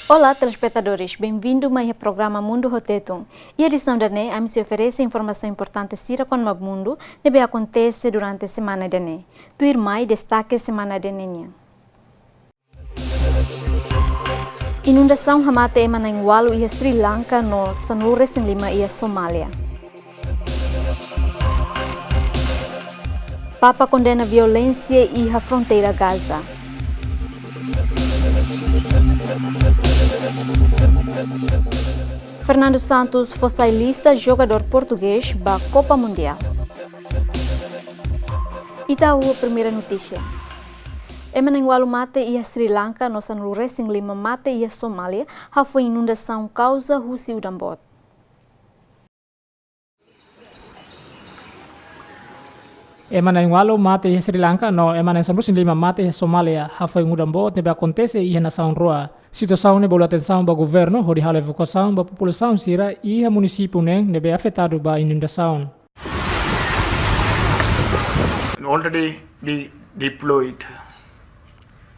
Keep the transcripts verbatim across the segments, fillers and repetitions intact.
Olá, telespetadores, benvindu mai iha programa Mundu ho Tetun. Iha edisaun ida-ne'e, ami sei oferese informasaun importante sira kona-ba mundu ne'ebé akontese durante semana ida-ne'e. Tuirmai destake semana ida-ne'e nian. Inundasaun hamate ema na'in-ualu iha Sri Lanka no sanulu-resin-lima iha Somália. Papa kondena violénsia iha fronteira Gaza. Fernando Santos fó sai lista jogadór portugés ba Copa Mundial. Ita ho primeira notísia. Ema na'in-ualu mate iha Sri Lanka no sanulu-resin-lima mate iha Somália, hafoin inundasaun kauza husi udan boot. Ema na'in-ualu mate iha Sri Lanka no ema na'in-sanulu-resin-lima mate iha Somália, hafoin udan boot ne'ebé akontese iha nasaun rua. Situasaun ne'e bolu atensaun ba governu hodi halo evakuasaun ba populasaun sira iha munisípiu neen ne'ebé afetadu ba inundasaun. Already we deployed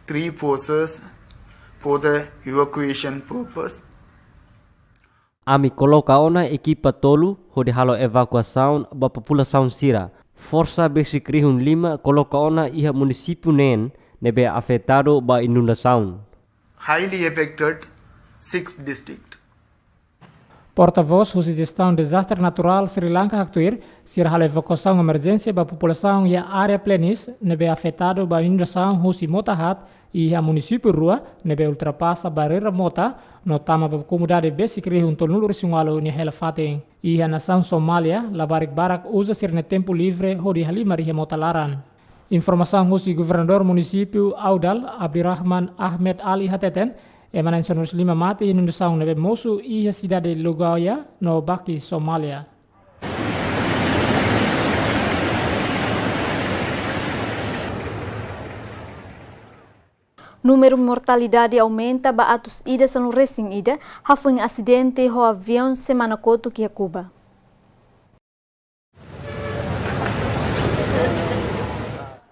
three forces for the evacuation purpose. Ami koloka ona ekipa tolu hodi halo evakuasaun ba populasaun sira. Forsa besik rihun lima koloka ona iha munisípiu neen ne'ebé afetadu ba inundasaun. Highly affected six district. Portavós husi Jestaun Dezastre Naturál Sri Lanka haktuir, sira halo evakuasaun emerjénsia ba populasaun iha área planísia ne'ebé afetadu ba inundasaun husi mota haat iha munisípiu rua ne'ebé ultrapasa barreira mota no tama ba komunidade besik rihun tolunulu-resin-ualu nia hela fatin. Iha nasaun Somália, labarik barak uza sira-nia tempu livre hodi halimar iha mota laran. Informasaun husi Governadór Munisípiu Awdal, Abdirahman Ahmed Ali hateten, ema na'in-sanulu-resin-lima mate iha inundasaun ne'ebé mosu iha sidade Logawai no Baki, Somália. Númeru mortalidade aumenta ba atus ida sanulu-resin-ida, hafoin asidente ho aviaun semana kotuk iha Kuba.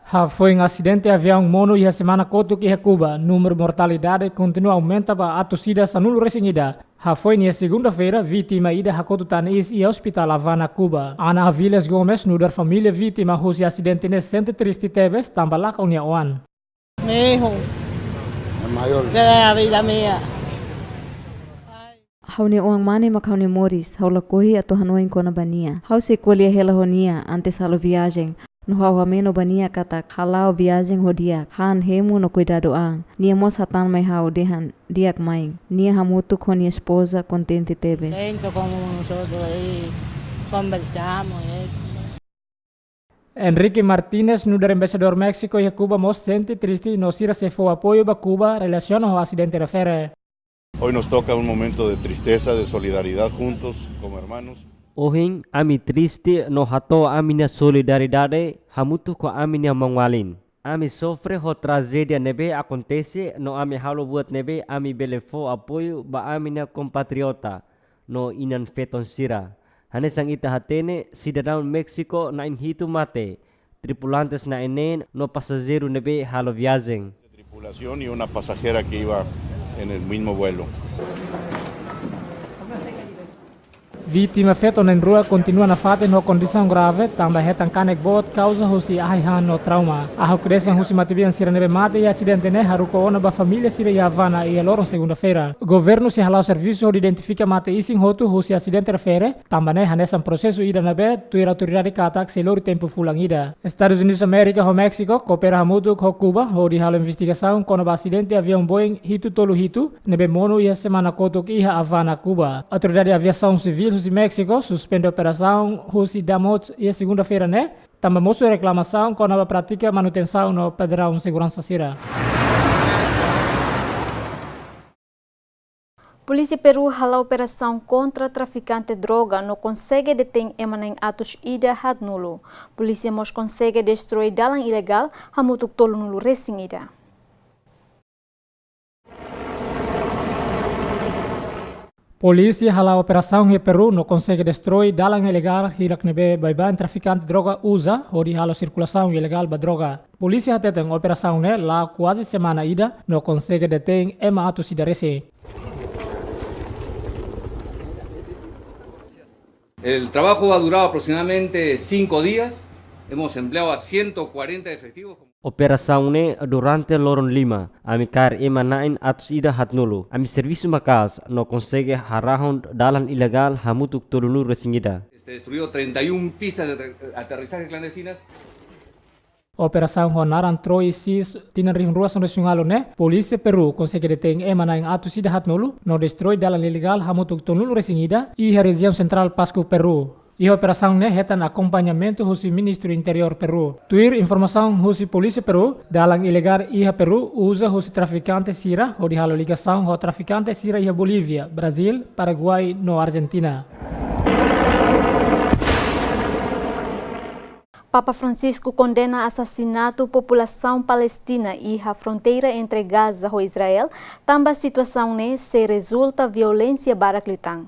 Hafoin asidente aviaun monu iha semana kotuk iha Kuba, númeru mortalidade kontinua aumenta ba atus ida sanulu-resin-ida. Hafoin iha segunda-feira, vítima ida hakotu tan iis iha Hospitál Havana, Kuba. Ana Aviles Gomes nu'udar família vítima husi asidente ne'e sente triste tebes tanba lakon nia oan. Meu hijo. Es mayor. De la vida mía. Ha'u-nia oan mane mak ha'u-nia moris, ha'u lakohi atu hanoin kona-ba nia. Ha'u sei ko'alia hela ho nia antes halo viajen. No ha'u hameno ba nia katak hala'o viajen ho di'ak, han hemu no kuidadu an. Nia mós hatán mai ha'u dehan di'ak mai. Nia hamutuk ho nia espoza kontente tebes. Contento como nosotros ahí conversamos, eh. Enrique Martínez nu'udar embaixadór Méxiku iha Kuba mós sente triste no sira sei fó apoiu ba Kuba relasiona ho asidente refere. Hoy nos toca un momento de tristeza, de solidaridad juntos como hermanos. Ohin ami triste no hato'o ami-nia solidariedade hamutuk ho ami-nia maun-alin. Ami sofre ho trajédia ne'ebé akontese no ami halo buat ne'ebé ami bele fó apoiu ba ami-nia kompatriota no inan-feton sira. Hanesan ita hatene, sidadaun Méxiku na'in-hitu mate, tripulantes na'in-neen no pasajeiru ne'ebé halo viajen. Tripulación y una pasajera que iba en el mismo vuelo. Vítima feto na'in-rua kontinua nafatin ho kondisaun grave, tanba hetan kanek boot kauza husi ahi-han no trauma. Ahok-desan husi matebian sira ne'ebé mate iha asidente ne'e haruka ona ba família sira iha Havana iha loron segunda-feira. Governu sei hala'o servisu hodi identifika mate-isin hotu husi asidente refere, tanba ne'e hanesan prosesu ida ne'ebé tuir autoridade katak sei lori tempu fulan ida. Estadus Unidus Amérika ho Méxiku koopera hamutuk ho Kuba hodi halo investigasaun kona-ba asidente aviaun Boeing hitu tolu hitu ne'ebé monu iha semana kotuk iha Havana, Kuba. Autoridade Aviasaun Sivíl husi Méxiku suspende operasaun husi Damoch iha segunda-feira ne'e, tanba mosu reklamasaun kona-ba prátika manutensaun no padraun seguransa sira. Polísia Peru hala'o operasaun kontra trafikante droga no konsege detein ema na'in atus ida haatnulu. Polísia mós konsege destroi dalan ilegál hamutuk tolunulu-resin-ida. Polísia hala'o operasaun iha Peru no konsege destroi dalan ilegál hirak ne'ebé baibain trafikante droga uza hodi halo sirkulasaun ilegál ba droga. Polísia hateten operasaun ne'e la'o kuaze semana ida no konsege detein ema atus ida resin. El trabajo ha durado aproximadamente cinco días. Hemos empleado a ciento cuarenta efectivos. Operasaun ne'e durante loron lima, ami kaer ema na'in atus ida haatnulu. Ami servisu maka'as no konsege harahun dalan ilegál hamutuk tolunulu resin ida. Se destruyó treinta y un pistas de ater-, aterrizaje clandestinas. Operasaun ho naran Troy Seas tinan rihun rua sanulu-resin-ualu ne'e, polísia Peru konsege detein ema na'in atus ida haatnulu no destroi dalan ilegál hamutuk tolunulu resin ida iha rejiaun sentrál Pasco, Peru. Iha operasaun ne'e hetan akompañamentu husi Ministru Interiór Peru. Tuir informasaun husi polísia Peru, dalan ilegál iha Peru uza husi trafikante sira hodi halo ligasaun ho trafikante sira iha Bolívia, Brazíl, Paraguai no Arjentina. Papa Francisco kondena asasinatu populasaun Palestina iha fronteira entre Gaza ho Israel, tanba situasaun ne'e sei rezulta violénsia barak liután.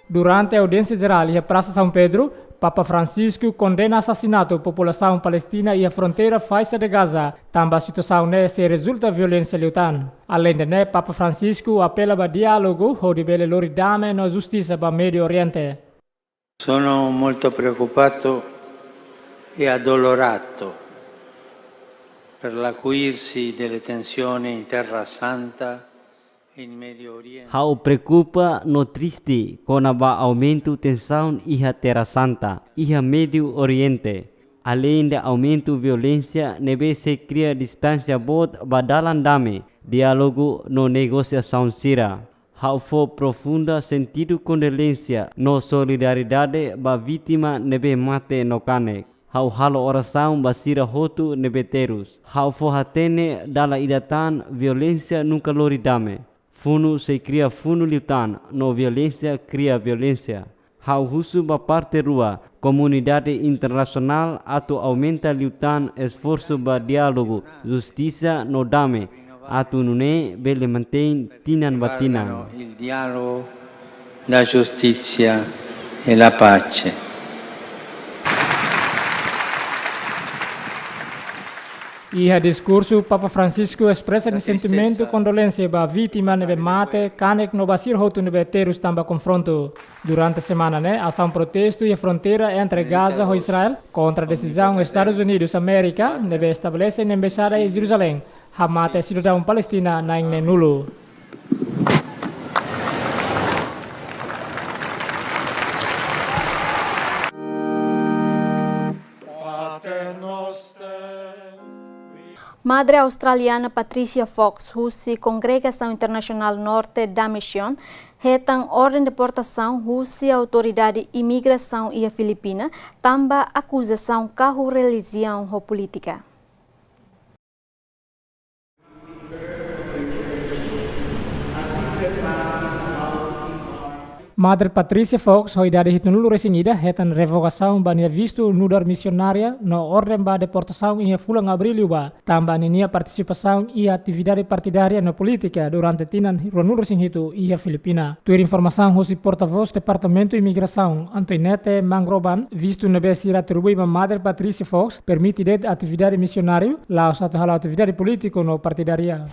Durante audiénsia jerál iha Prasa São Pedro, Papa Francisco kondena asasinatu populasaun Palestina iha fronteira Faixa de Gaza, tanba situasaun ne'e sei rezulta violénsia liután. Aleinde ne'e, Papa Francisco apela ba diálogu hodi bele lori dame no justisa ba Médio Oriente. Sono molto preoccupato e addolorato per l'acuirsi delle tensioni in Terra Santa e in Medio Oriente. Ha'u preokupa no triste kona-ba aumentu tensaun iha Terra Santa, iha Médio Oriente. Aleinde aumentu violénsia ne'ebé sei kria distánsia boot ba dalan dame, diálogu no negosiasaun sira. Ha'u fó profunda sentidu kondolénsia no solidariedade ba vítima ne'ebé mate no kanek. Ha'u halo orasaun ba sira hotu ne'ebé terus. Ha'u fó hatene dala ida tan, violénsia nunka lori dame. Funu sei kria funu liután no violénsia kria violénsia. Ha'u husu ba parte rua, komunidade internasionál atu aumenta liután esforsu ba diálogu, justisa no dame, atu nune'e bele mantein tinan ba tinan. Il dialogo, la giustizia e la pace. Iha diskursu, Papa Francisco espresa nia sentimentu kondolénsia ba vítima ne'ebé mate, kanek no ba sira hotu ne'ebé terus tanba konfrontu. Durante semana ne'e, asaun protestu iha fronteira entre Gaza ho Israel kontra desizaun Estadus Unidus Amérika ne'ebé estabelese nia embaixada iha Jeruzalén, hamate sidadaun Palestina na'in neenulu. Madre australiana Patricia Fox husi Kongregasaun Internasionál Norte da Missão hetan orden deportasaun husi autoridade imigrasaun iha Filipina, tanba akuzasaun kahur relijiaun ho polítika. Madre Patricia Fox, ho idade hitunulu resin ida, hetan revogasaun ba nia vistu nu'udar misionária no orden ba deportasaun iha fulan Abríl liubá, tanba ninia partisipasaun iha atividade partidária no polítika durante tinan ruanulu resin hitu iha Filipina. Tuir informasaun husi portavós Departamentu Imigrasaun, Antoinette Mangroban, vistu ne'ebé sira atribui ba Madre Patricia Fox permite de'it atividade misionáriu, la'ós atu halo atividade polítiku no partidária.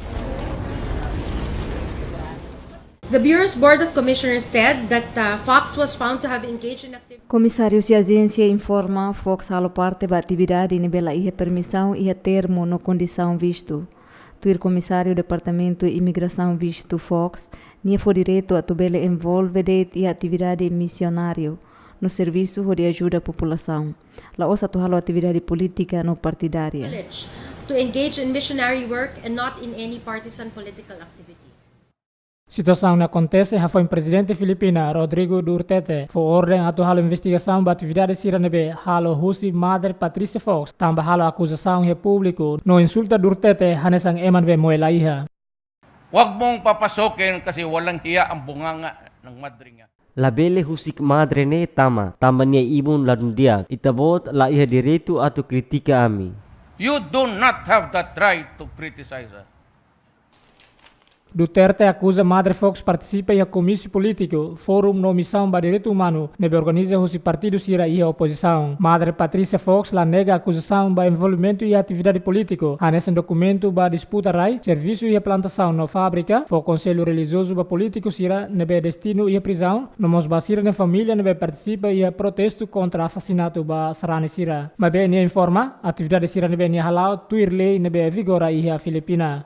The Bureau's Board of Commissioners said that, uh, Fox was found to have engaged in activities. Komisáriu husi ajénsia informa Fox halo parte ba atividade ne'ebé la iha permisaun iha termu no kondisaun vistu. Tuir Komisáriu Departamentu Imigrasaun Vistu Fox, nia fó direitu atu bele envolve de'it iha atividade misionáriu no servisu hodi ajuda populasaun. La'ós atu halo atividade polítika no partidária. Privilege to engage in missionary work and not in any partisan political activity. Situasaun ne'e akontese hafoin Prezidente Filipina, Rodrigo Duterte, fó orden atu halo investigasaun ba atividade sira ne'ebé halo husi Madre Patricia Fox, tanba halo akuzasaun iha públiku no insulta Duterte hanesan ema ne'ebé moe la iha. Wag mong papasokin kasi walang hiya ang bunganga ng madre niya. Labele husik madre ne'e tama, tanba nia ibun ladún di'ak. Ita-boot la iha direitu atu kritika ami. You do not have that right to criticize her. Duterte akuza Madre Fox partisipa iha komísiu polítiku, fórum no misaun ba direitu umanu ne'ebé organiza husi partidu sira iha opozisaun. Madre Patricia Fox la nega akuzasaun ba envolvimentu iha atividade polítiku, hanesan dokumentu ba disputa rai, servisu iha plantasaun no fábrika, fó konsellu relijiozu ba polítiku sira ne'ebé destinu iha prizaun, no mós ba sira-nia família ne'ebé partisipa iha protestu kontra asasinatu ba sarani sira. Maibé nia informa, atividade sira ne'ebé nia hala'o tuir lei ne'ebé vigora iha Filipina.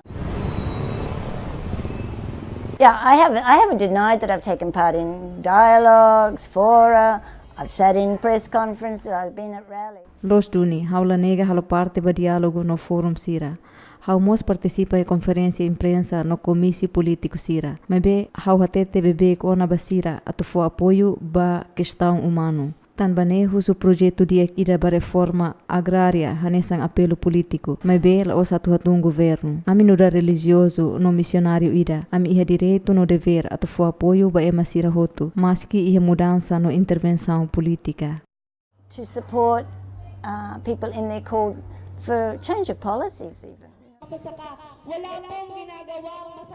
Yeah, I haven't, I haven't denied that I've taken part in dialogues, fora, I've sat in press conferences, I've been at rallies. Loos duni, ha'u la nega halo parte ba diálogu no fórum sira. Ha'u mós partisipa iha konferénsia imprensa no komísiu polítiku sira. Maibé, ha'u hatete beibeik ona ba sira atu fó apoiu ba kestaun umanu. Tanba ne'e husu projetu di'ak ida ba reforma agrária hanesan apelu polítiku. Maibé, la'ós atu hatún governu. Ami nu'udar relijiozu no misionáriu ida. Ami iha direitu no devér atu fó apoiu ba ema sira hotu, maski iha mudansa no intervensaun polítika. To support, uh, people in their call for change of policies even.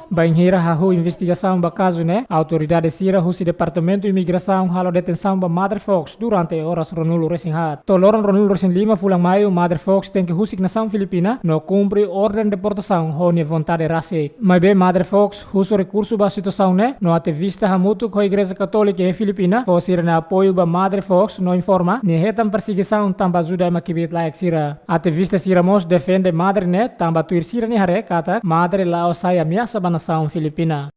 Bainhira hahú investigasaun ba kazu ne'e, autoridade sira husi Departamentu Imigrasaun halo detensaun ba Madre Fox durante oras ruanulu-resin-haat. To'o loron ruanulu-resin-lima fulan Maiu, Madre Fox tenke husik nasaun Filipina no kumpre orden deportasaun ho nia vontade rasik. Maibé Madre Fox husu rekursu ba situasaun ne'e, no ativista hamutuk ho Igreja Katólika iha Filipina fó sira-nia apoiu ba Madre Fox no informa nia hetan persegisaun tanba ajuda ema kbiit-laek sira. Ativista sira mós defende Madre ne'e tanba tuir sira-nia haree katak Madre la'o sai ameasa ba nasaun Filipina.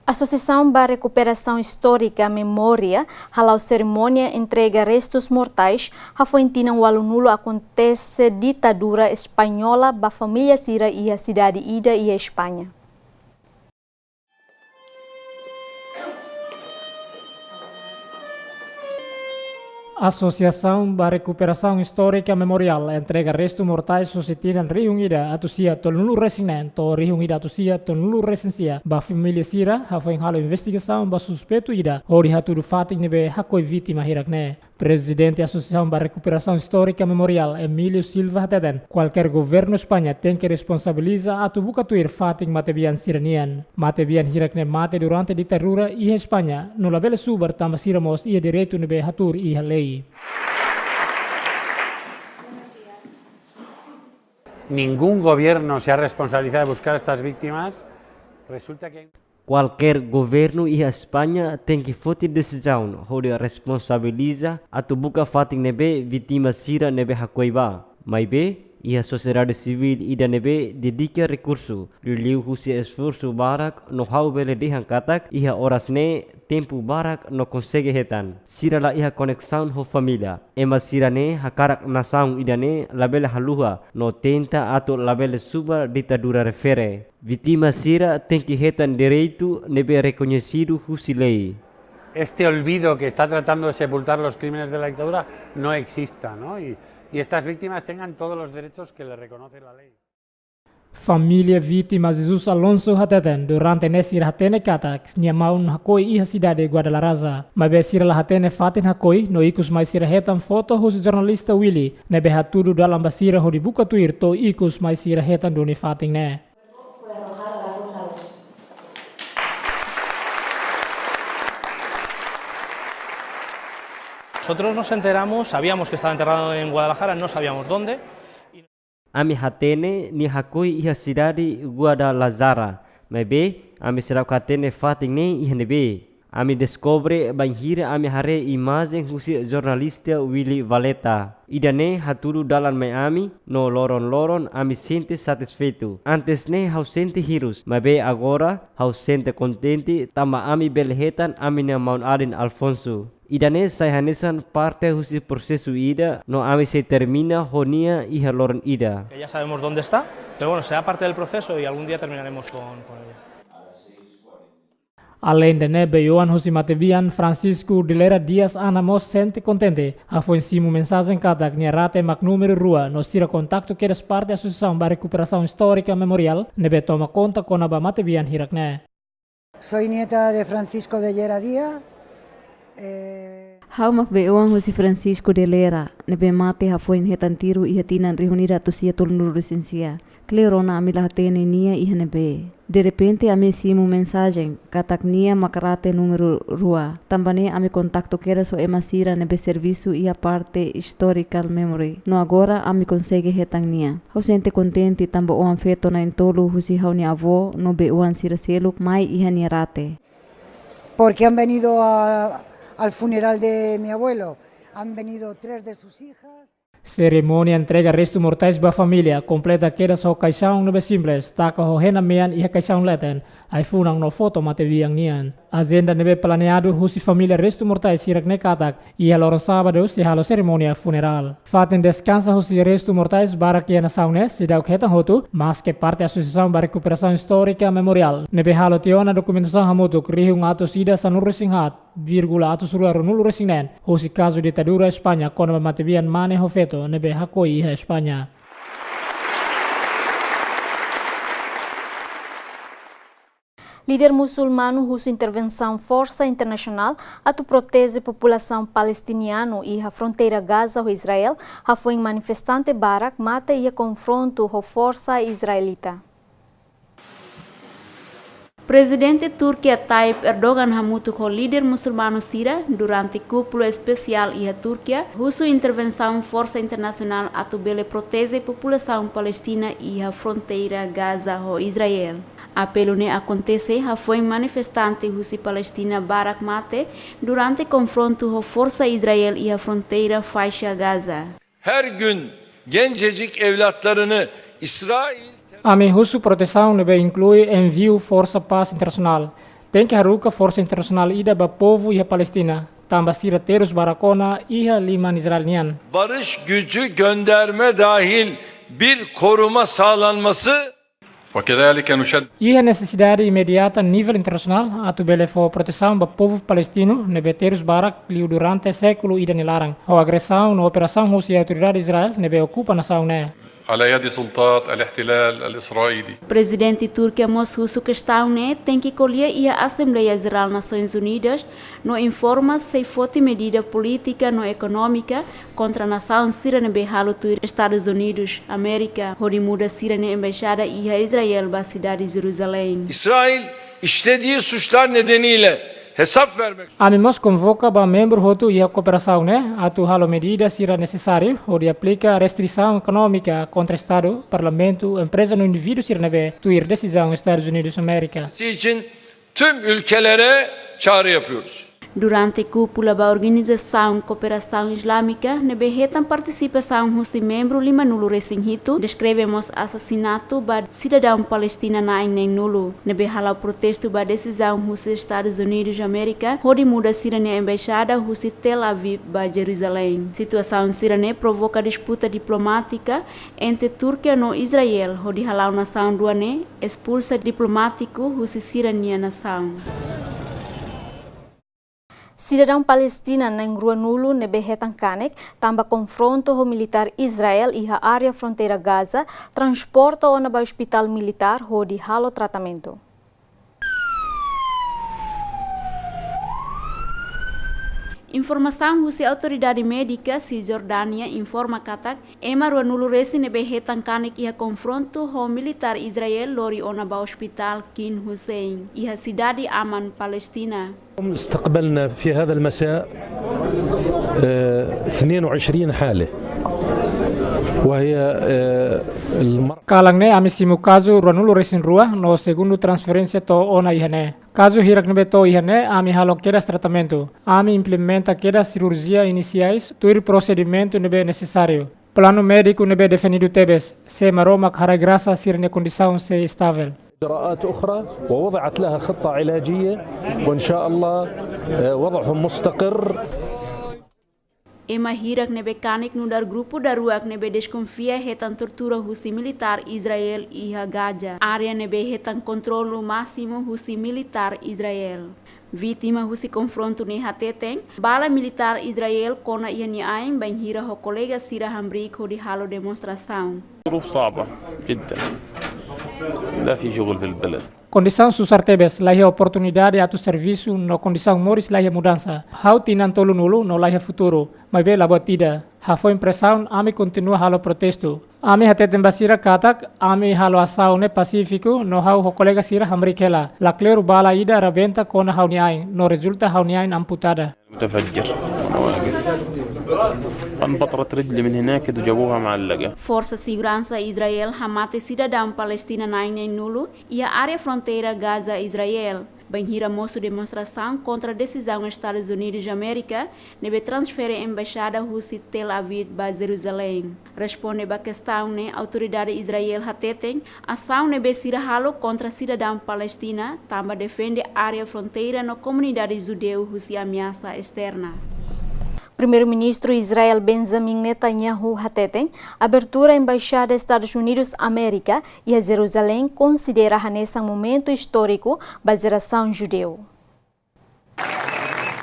Asosiasaun ba Rekuperasaun Istórika Memória hala'o serimónia entrega restus mortais hafoin tinan ualunulu akontese ditadura española ba família sira iha sidade ida iha España. Asosiasaun ba Rekuperasaun Istórika Memorial entrega restu mortais husi tinan rihun ida atus sia tolunulu-resin-neen to'o rihun ida atus sia tolunulu-resin-sia ba família sira, hafoin halo investigasaun ba suspeitu ida hodi hatudu fatin ne'ebé hakoi vítima hirak ne'e. Prezidente Asosiasaun ba Rekuperasaun Istórika Memorial, Emílio Silva, hateten, kualkér governu España tenke responsabiliza atu buka tuir fatin matebian sira-nian. Matebian hirak ne'e mate durante ditadura iha España, no labele subar tanba sira mós iha direitu ne'ebé hatuur iha lei. Ningún gobierno se ha responsabilizado de buscar a estas víctimas. Resulta que Kualkér governu iha España tenke foti desizaun hodi responsabiliza atu buka fatin ne'ebé vítima sira ne'ebé hakoi ba. Maibé, iha sosiedade sivíl ida ne'ebé dedika rekursu, liuliu husi esforsu barak no ha'u bele dehan katak iha oras ne'e tempu barak no konsege hetan. Sira la iha koneksaun ho família. Ema sira-ne'e hakarak nasaun ida-ne'e labele haluha no tenta atu labele subar ditadura refere. Vítima sira tenke hetan direitu ne'ebé rekoñesidu husi lei. Este olvido que está tratando de sepultar los crímenes de la dictadura no exista, ¿no? Y, y estas víctimas tengan todos los derechos que les reconoce la ley. Família vítima Jesus Alonso hateten, durante ne'e sira hatene katak nia maun hakoi iha sidade Guadalajara. Maibé sira la hatene fatin hakoi, no ikus mai sira hetan foto husi jornalista Willy, ne'ebé hatudu dalan ba sira hodi buka tuir to'o ikus mai sira hetan duni fatin ne'e. Nosotros nos enteramos, sabíamos que estaba enterrado en Guadalajara, no sabíamos dónde. Ami hatene nia hakoi iha sidade Guadalajara, maibé ami seidauk hatene fatin ne'e iha ne'ebé. Ami deskobre bainhira ami haree imajen husi jornalista Willy Valeta. Ida-ne'e hatudu dalan mai ami, no loron-loron ami sente satisfeitu. Antes ne'e ha'u sente hirus, maibé agora ha'u sente kontente tanba ami bele hetan ami-nia maun-alin Alfonso. Ida-ne'e sai hanesan parte husi prosesu ida, no ami sei termina ho nia iha loron ida. Que ya sabemos dónde está, pero bueno, será parte del proceso y algún día terminaremos con, con ella. Aleinde ne'e, bei'oan husi matebian Francisco Dilera Dias Ana mós sente kontente, hafoin simu mensajen katak nia rate mak númeru rua, no sira kontaktu kedas parte Asosiasaun ba Rekuperasaun Istórika Memorial, ne'ebé toma konta kona-ba matebian hirak ne'e. Soy nieta de Francisco de Llera Díaz. Eh, Ha'u mak be-oan husi Francisco de Lera, ne'ebé mate hafoin hetan tiru iha tinan rihun ida atus sia tolunulu-resin-sia. Kleur ona ami la hatene nia iha ne'ebé. Derrepente ami simu mensajen katak nia mak rate númeru rua. Tanba ne'e ami kontaktu kedas ho ema sira ne'ebé servisu iha parte Historical Memory. No agora ami konsege hetan nia. Ha'u sente kontente tanba oan-feto na'in-tolu husi ha'u-nia avó no be-oan sira seluk mai iha nia rate. Porque han venido a, al funeral de mi abuelo. Han venido tres de sus hijas. Serimónia entrega restu mortais ba família, kompleta kedas ho kaixaun ne'ebé simples, taka ho hena mean iha kaixaun leten, ai-funan no foto matebian nian. Ajenda ne'ebé planeadu husi família restu mortais hirak ne'e katak, iha loron sábadu sei halo serimónia funerál. Fatin deskansa husi restu mortais barak iha nasaun ne'e seidauk hetan hotu, maske parte Asosiasaun ba Rekuperasaun Istórika Memoriál ne'ebé halo tiha ona dokumentasaun hamutuk rihun atus ida sanulu-resin-haat vírgula atus rua ruanulu-resin-neen, husi kazu ditadura España kona-ba matebian mane ho feto ne'ebé hakoi iha España. Líder musulmanu husu intervensaun forsa internasionál atu proteje populasaun palestinianu iha fronteira Gaza ho Israel, hafoin manifestante barak mate iha konfrontu ho forsa israelita. Prezidente Turkia Tayyip Erdogan hamutuk ho líder musulmanu sira durante kúpula espesiál iha Turkia, husu intervensaun forsa internasionál atu bele proteje populasaun palestina iha fronteira Gaza ho Israel. Apelu ne'e akontese hafoin manifestante husi Palestina barak mate durante konfrontu ho forsa Israel iha fronteira Faixa Gaza. Her gün gencecik evlatlarını İsrail Ami husu protesaun ne'ebé inklui enviu forsa pás internasionál. Tenke haruka forsa internasionál ida ba povu iha Palestina, tanba sira terus barak ona iha liman Israel nian. Barış gücü gönderme dahil bir koruma sağlanması. وكذلك نشدد Iha nesesidade imediata nivel internasionál atu bele fó protesaun ba povu palestinu ne'ebé terus barak liu durante sékulu ida nia laran, ho agresaun no operasaun husi autoridade Israel ne'ebé okupa nasaun ne'e. على يد سلطات الاحتلال الإسرائيلي. Prezidente Turkia mós husu kestaun ne'e tenke ko'alia iha Asembleia Jerál Nasoins Unidas, no informa sei foti medida polítika no ekonómika kontra nasaun sira ne'ebé halo tuir Estadus Unidus Amérika, hodi muda sira-nia embaixada iha Israel ba sidade Jeruzalein. İsrail işlediği suçlar nedeniyle hesap vermek Ami mós konvoka ba membru hotu iha kooperasaun ne'e atu halo medida sira nesesáriu hodi aplika restrisaun ekonómika kontra Estadu, Parlamentu, empreza no indivíduu sira ne'ebé tuir desizaun Estadus Unidus Amérika. Için tüm ülkelere çağrı yapıyoruz. Durante kúpula ba Organizasaun Kooperasaun Islámika, ne'ebé hetan partisipasaun husi membru limanulu-resin-hitu, deskreve mós asasinatu ba sidadaun Palestina na'in-neenulu, ne'ebé hala'o protestu ba desizaun husi Estadus Unidus Amérika hodi muda sira-nia embaixada husi Tel Aviv ba Jeruzalein. Situasaun sira-ne'e provoka disputa diplomátika entre Turkia no Israel, hodi hala'o nasaun rua ne'e espulsa diplomátiku husi sira-nia nasaun. Sidadaun Palestina na'in-ruanulu ne'ebé hetan kanek tanba konfrontu ho militár Israel iha área fronteira Gaza, transporta ona ba ospitál militár hodi halo tratamentu. Informasaun husi autoridade médika Sisjordánia informa katak ema ruanulu-resin ne'ebé hetan kanek iha konfrontu ho militár Israel lori ona ba ospitál Khan Younis iha sidade Amman, Palestina. استقبلنا في هذا المساء، آه، اثنين وعشرين حالة، وهي، آه، المر- Kalan ne'e ami simu kazu ruanulu-resin-rua no segundu transferénsia to'o ona iha ne'e. Kazu hirak ne'ebé to'o iha ne'e ami halo kedas tratamentu. Ami implementa kedas sirurjia inisiais tuir prosedimentu ne'ebé nesesáriu. Planu médiku ne'ebé definidu tebes, se Maromak haraik grasa sira-nia kondisaun sei estável. إجراءات أخرى ووضعت لها خطة علاجية، وإن شاء الله، آه، وضعهم مستقر. Ema hirak ne'ebé kanek nu'udar grupu daruak ne'ebé deskonfia hetan tortura husi militár Israel iha Gaza, área ne'ebé hetan kontrolu másimu husi militár Israel. Vítima husi konfrontu ne'e hateten, bala militár Israel kona iha nia ain bainhira ho kolega sira hamriik hodi halo demonstrasaun. ظروف صعبة جدًا. لا في شغل في البلد. Kondisaun susar tebes, laiha oportunidade atu servisu no kondisaun moris laiha mudansa. Ha'u tinan tolunulu no laiha futuru, maibé la buat ida. Hafoin presaun, ami kontinua halo protestu. Ami hateten ba sira katak ami halo asaun ne'e pasífiku no ha'u ho kolega sira hamriik hela. Lakleur bala ida rabenta kona ha'u-nia ain, no rezulta ha'u-nia ain amputada. متفجر وأنا واقف. انبطرت رجلي من هناك وجابوها معلقة. Forsa seguransa Israel hamate sidadaun Palestina na'in-neenulu iha área fronteira Gaza, Israel, bainhira mosu demonstrasaun kontra desizaun Estadus Unidus Amérika ne'ebé transfere embaixada husi Tel Aviv ba Jerusalém. Responde ba kestaun ne'e, autoridade Israel hateten asaun ne'ebé sira halo kontra sidadaun Palestina tanba defende área fronteira no komunidade judeu husi ameasa esterna. Primeiru-Ministru Israel Benjamin Netanyahu hateten abertura embaixada Estadus Unidus Amérika iha Jerusalém konsidera hanesan momentu istóriku ba jerasaun judeu.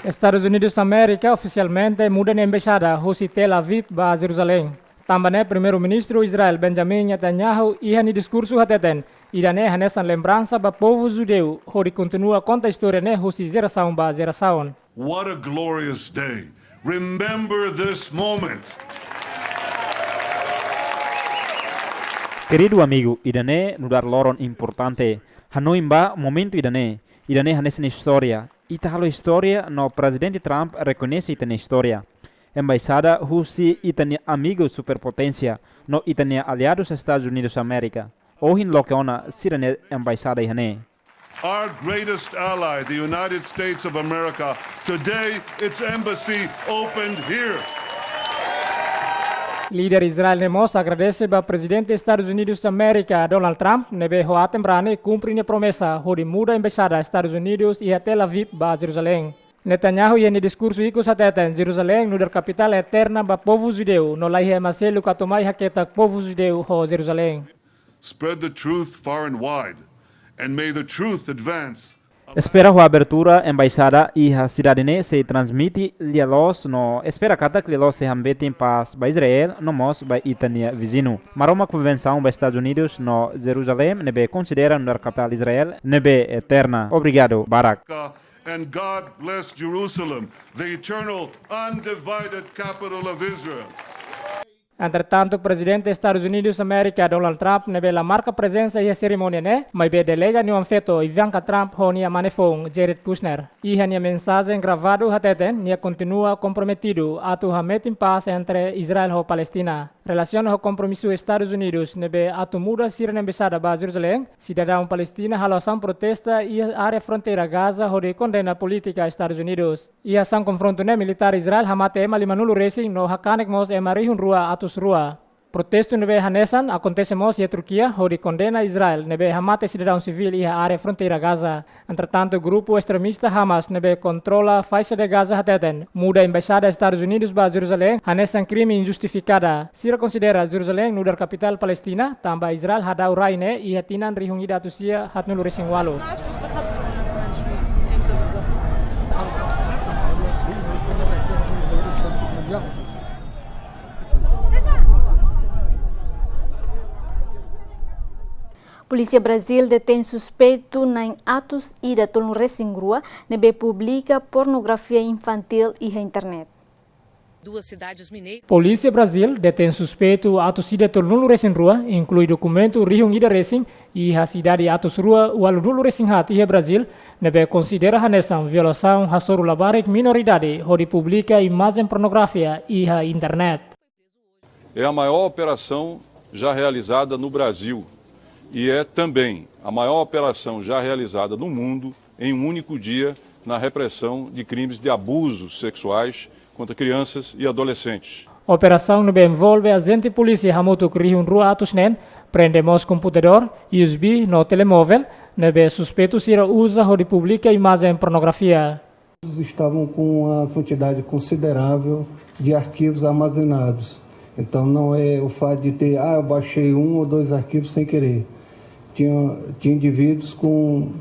Estadus Unidus Amérika ofisialmente muda nia embaixada husi Tel Aviv ba Jerusalém. Tanba ne'e, Primeiru-Ministru Israel Benjamin Netanyahu iha nia diskursu hateten, ida-ne'e hanesan lembransa ba povu judeu hodi kontinua konta istória ne'e husi jerasaun ba jerasaun. What a glorious day. Remember this moment. Keridu amigu, ida-ne'e nu'udar loron importante. Hanoin ba momentu ida-ne'e. Ida-ne'e hanesan istória. Ita halo istória no Prezidente Trump rekoñese ita-nia istória. Embaixada husi ita-nia amigu superpoténsia no ita-nia aliadus Estadus Unidus Amérika. Ohin loke ona sira-nia embaixada iha ne'e. Our greatest ally, the United States of America, today its embassy opened here. Líder Israel ne'e mós agradese ba Prezidente Estadus Unidus Amérika, Donald Trump, ne'ebé ho aten-brani kumpre nia promesa hodi muda embaixada Estadus Unidus iha Tel Aviv ba Jerusalém. Netanyahu iha nia diskursu ikus hateten Jerusalém nu'udar kapitál eterna ba povu judeu no laiha ema seluk atu mai haketak povu judeu ho Jerusalém. Spread the truth far and wide, and may the truth advance. Espera ho abertura embaixada iha sidade ne'e sei transmite lia-loos no espera katak lia-loos sei hametin pás ba Israel no mós ba ita-nia viziñu. Maromak fó bensaun ba Estadus Unidus no Jerusalém ne'ebé konsidera nu'udar kapitál Israel ne'ebé eterna. Obrigadu barak. And God bless Jerusalem, the eternal, undivided capital of Israel. Entretantu, Prezidente Estadus Unidus Amérika, Donald Trump, ne'ebé la marka prezensa iha serimónia ne'e, maibé delega nia oan-feto, Ivanka Trump, ho nia mane-foun, Jared Kushner. Iha nia mensajen gravadu hateten, nia kontinua komprometidu atu hametin pás entre Israel ho Palestina. Relasiona ho kompromisu Estadus Unidus ne'ebé atu muda sira-nia embaixada ba Jerusalém, sidadaun Palestina halo asaun protesta iha área fronteira Gaza hodi kondena polítika Estadus Unidus. Iha asaun konfrontu ne'e militár Israel hamate ema limanulu resin no hakanek mós ema rihun rua atus rua. Protestu ne'ebé hanesan akontese mós iha Turkia hodi kondena Israel ne'ebé hamate sidadaun sivíl iha área fronteira Gaza. Entretantu, grupu estremista Hamas ne'ebé kontrola faixa de Gaza hateten muda embaixada Estadus Unidus ba Jerusalém hanesan krime injustifikada. Sira konsidera Jerusalém nu'udar kapitál Palestina, tanba Israel hadau rai ne'e iha tinan rihun ida atus sia haatnulu resin ualu. Polísia Brazil detein suspeitu na'in atus ida tolunulu resin rua ne'ebé publika pornografia infantíl iha internet. Duas cidades mineiras. Polísia Brazil detein suspeitu atus ida tolunulu resin rua, inklui dokumentu rihun ida resin, iha sidade atus rua ualunulu resin haat iha Brazil, ne'ebé konsidera hanesan violasaun hasoru labarik minoridade hodi publika imajen pornografia iha internet. É a maior operação já realizada no Brasil e é também a maior operação já realizada no mundo em um único dia na repressão de crimes de abusos sexuais contra crianças e adolescentes. Operasaun ne'ebé envolve ajente polísia hamutuk rihun rua atus neen, prende mós komputadór, U S B no telemóvel, ne'ebé suspeitu sira uza hodi publika imajen pornografia. Estavam com uma quantidade considerável de arquivos armazenados. Então, não é o fato de ter, ah, eu baixei um ou dois arquivos sem querer. Tinha, tinha indivíduos com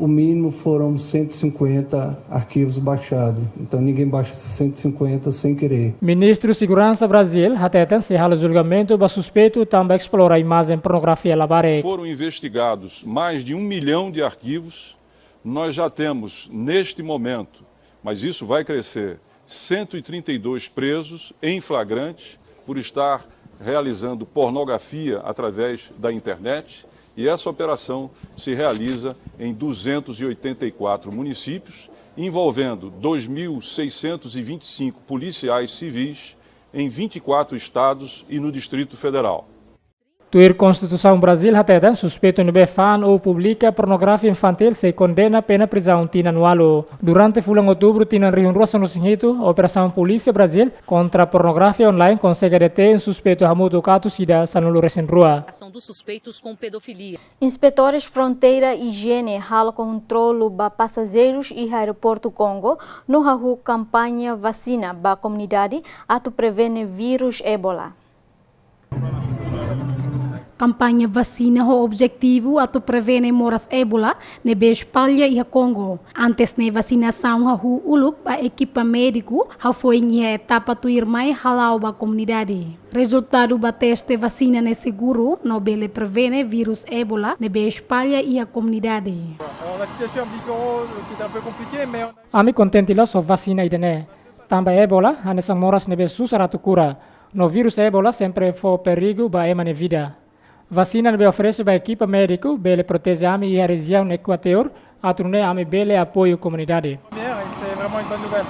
O mínimo foram cento e cinquenta arquivos baixados. Então, ninguém baixa cento e cinquenta sem querer. Ministru Seguransa Brazil hateten sei halo julgamentu ba suspeitu tanba esplora imajen pornografia labarik. Foram investigados mais de um milhão de arquivos. Nós já temos, neste momento, mas isso vai crescer, cento e trinta e dois presos em flagrante por estar realizando pornografia através da internet. E essa operação se realiza em duzentos e oitenta e quatro municípios, envolvendo dois mil seiscentos e vinte e cinco policiais civis em vinte e quatro estados e no Distrito Federal. Tuir Konstituisaun Brazil hateten, suspeitu ne'ebé fa'an ou publika pornografia infantil sei kondena pena prizaun tinan ualu. Durante fulan Outubru tinan rihun rua sanulu-resin-hitu, operasaun Polísia Brazil kontra pornografia online konsege detein suspeitu hamutuk atus ida sanulu-resin-rua. Ação dos suspeitos com pedofilia. Inspetores Fronteira Hijiene halo kontrolu ba pasajeirus iha Aeroportu Congo no hahú kampaña vasina ba komunidade atu prevene vírus Ebola. Kampaña vasina ho objetivu atu prevene moras Ebola ne'ebé espalla iha Kongo. Antes ne'e vasinasaun hahú uluk ba ekipa médiku, hafoin iha etapa tuirmai hala'o ba komunidade. Rezultadu ba teste vasina ne'e seguru no bele prevene vírus Ebola ne'ebé espalla iha komunidade. Alors, la situation à Bigorre, euh, c'est un peu compliqué, mais on a... Ami kontente loos ho vasina ida-ne'e. Tanba Ebola hanesan moras ne'ebé susar atu kura. No vírus Ebola sempre fó perigu ba ema nia vida. Vasina ne'ebé oferese ba ekipa médiku bele proteje ami iha rejiaun Equateur, atu nune'e ami bele apoiu komunidade. Première, et c'est vraiment une bonne nouvelle.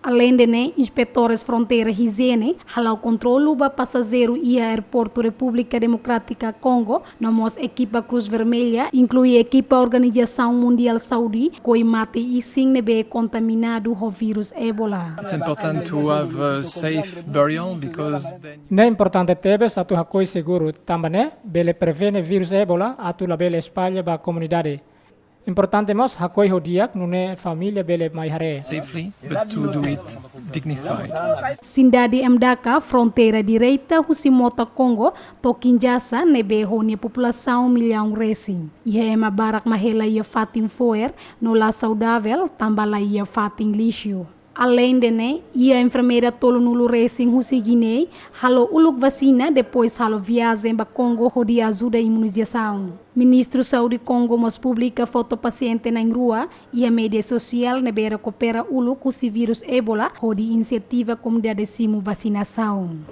Aleinde ne'e, inspetores Fronteira Hijiene hala'o kontrolu ba pasajeiru iha Aeroportu Repúblika Demokrátika Kongo, no mós ekipa Cruz Vermelha, inklui ekipa Organizasaun Mundiál Saúde, hakoi mate isin ne'ebé kontaminadu ho vírus Ebola. It's important to have a safe burial because then... Ne'e importante tebes atu hakoi seguru, tanba ne'e bele prevene vírus Ebola atu labele espalla ba komunidade. Importante mós hakoi ho di'ak, nune'e família bele mai haree. Safely, but to do it dignified. Sidade Mbandaka fronteira direita husi mota Kongo to'o Kinshasa ne'ebé ho nia populasaun millaun resin. Iha ema barak mak hela iha fatin fo'er no la saudavel tanba la iha fatin lixu. Aleinde ne'e, iha enfermeira tolunulu resin husi Guiné halo uluk vasina depois halo viajen ba Kongo hodi ajuda imunizasaun. Ministru Saúde Kongo mós publika foto pasiente na'in-rua iha média sosiál ne'ebé rekupera uluk husi vírus Ebola hodi insentiva komunidade simu vasinasaun.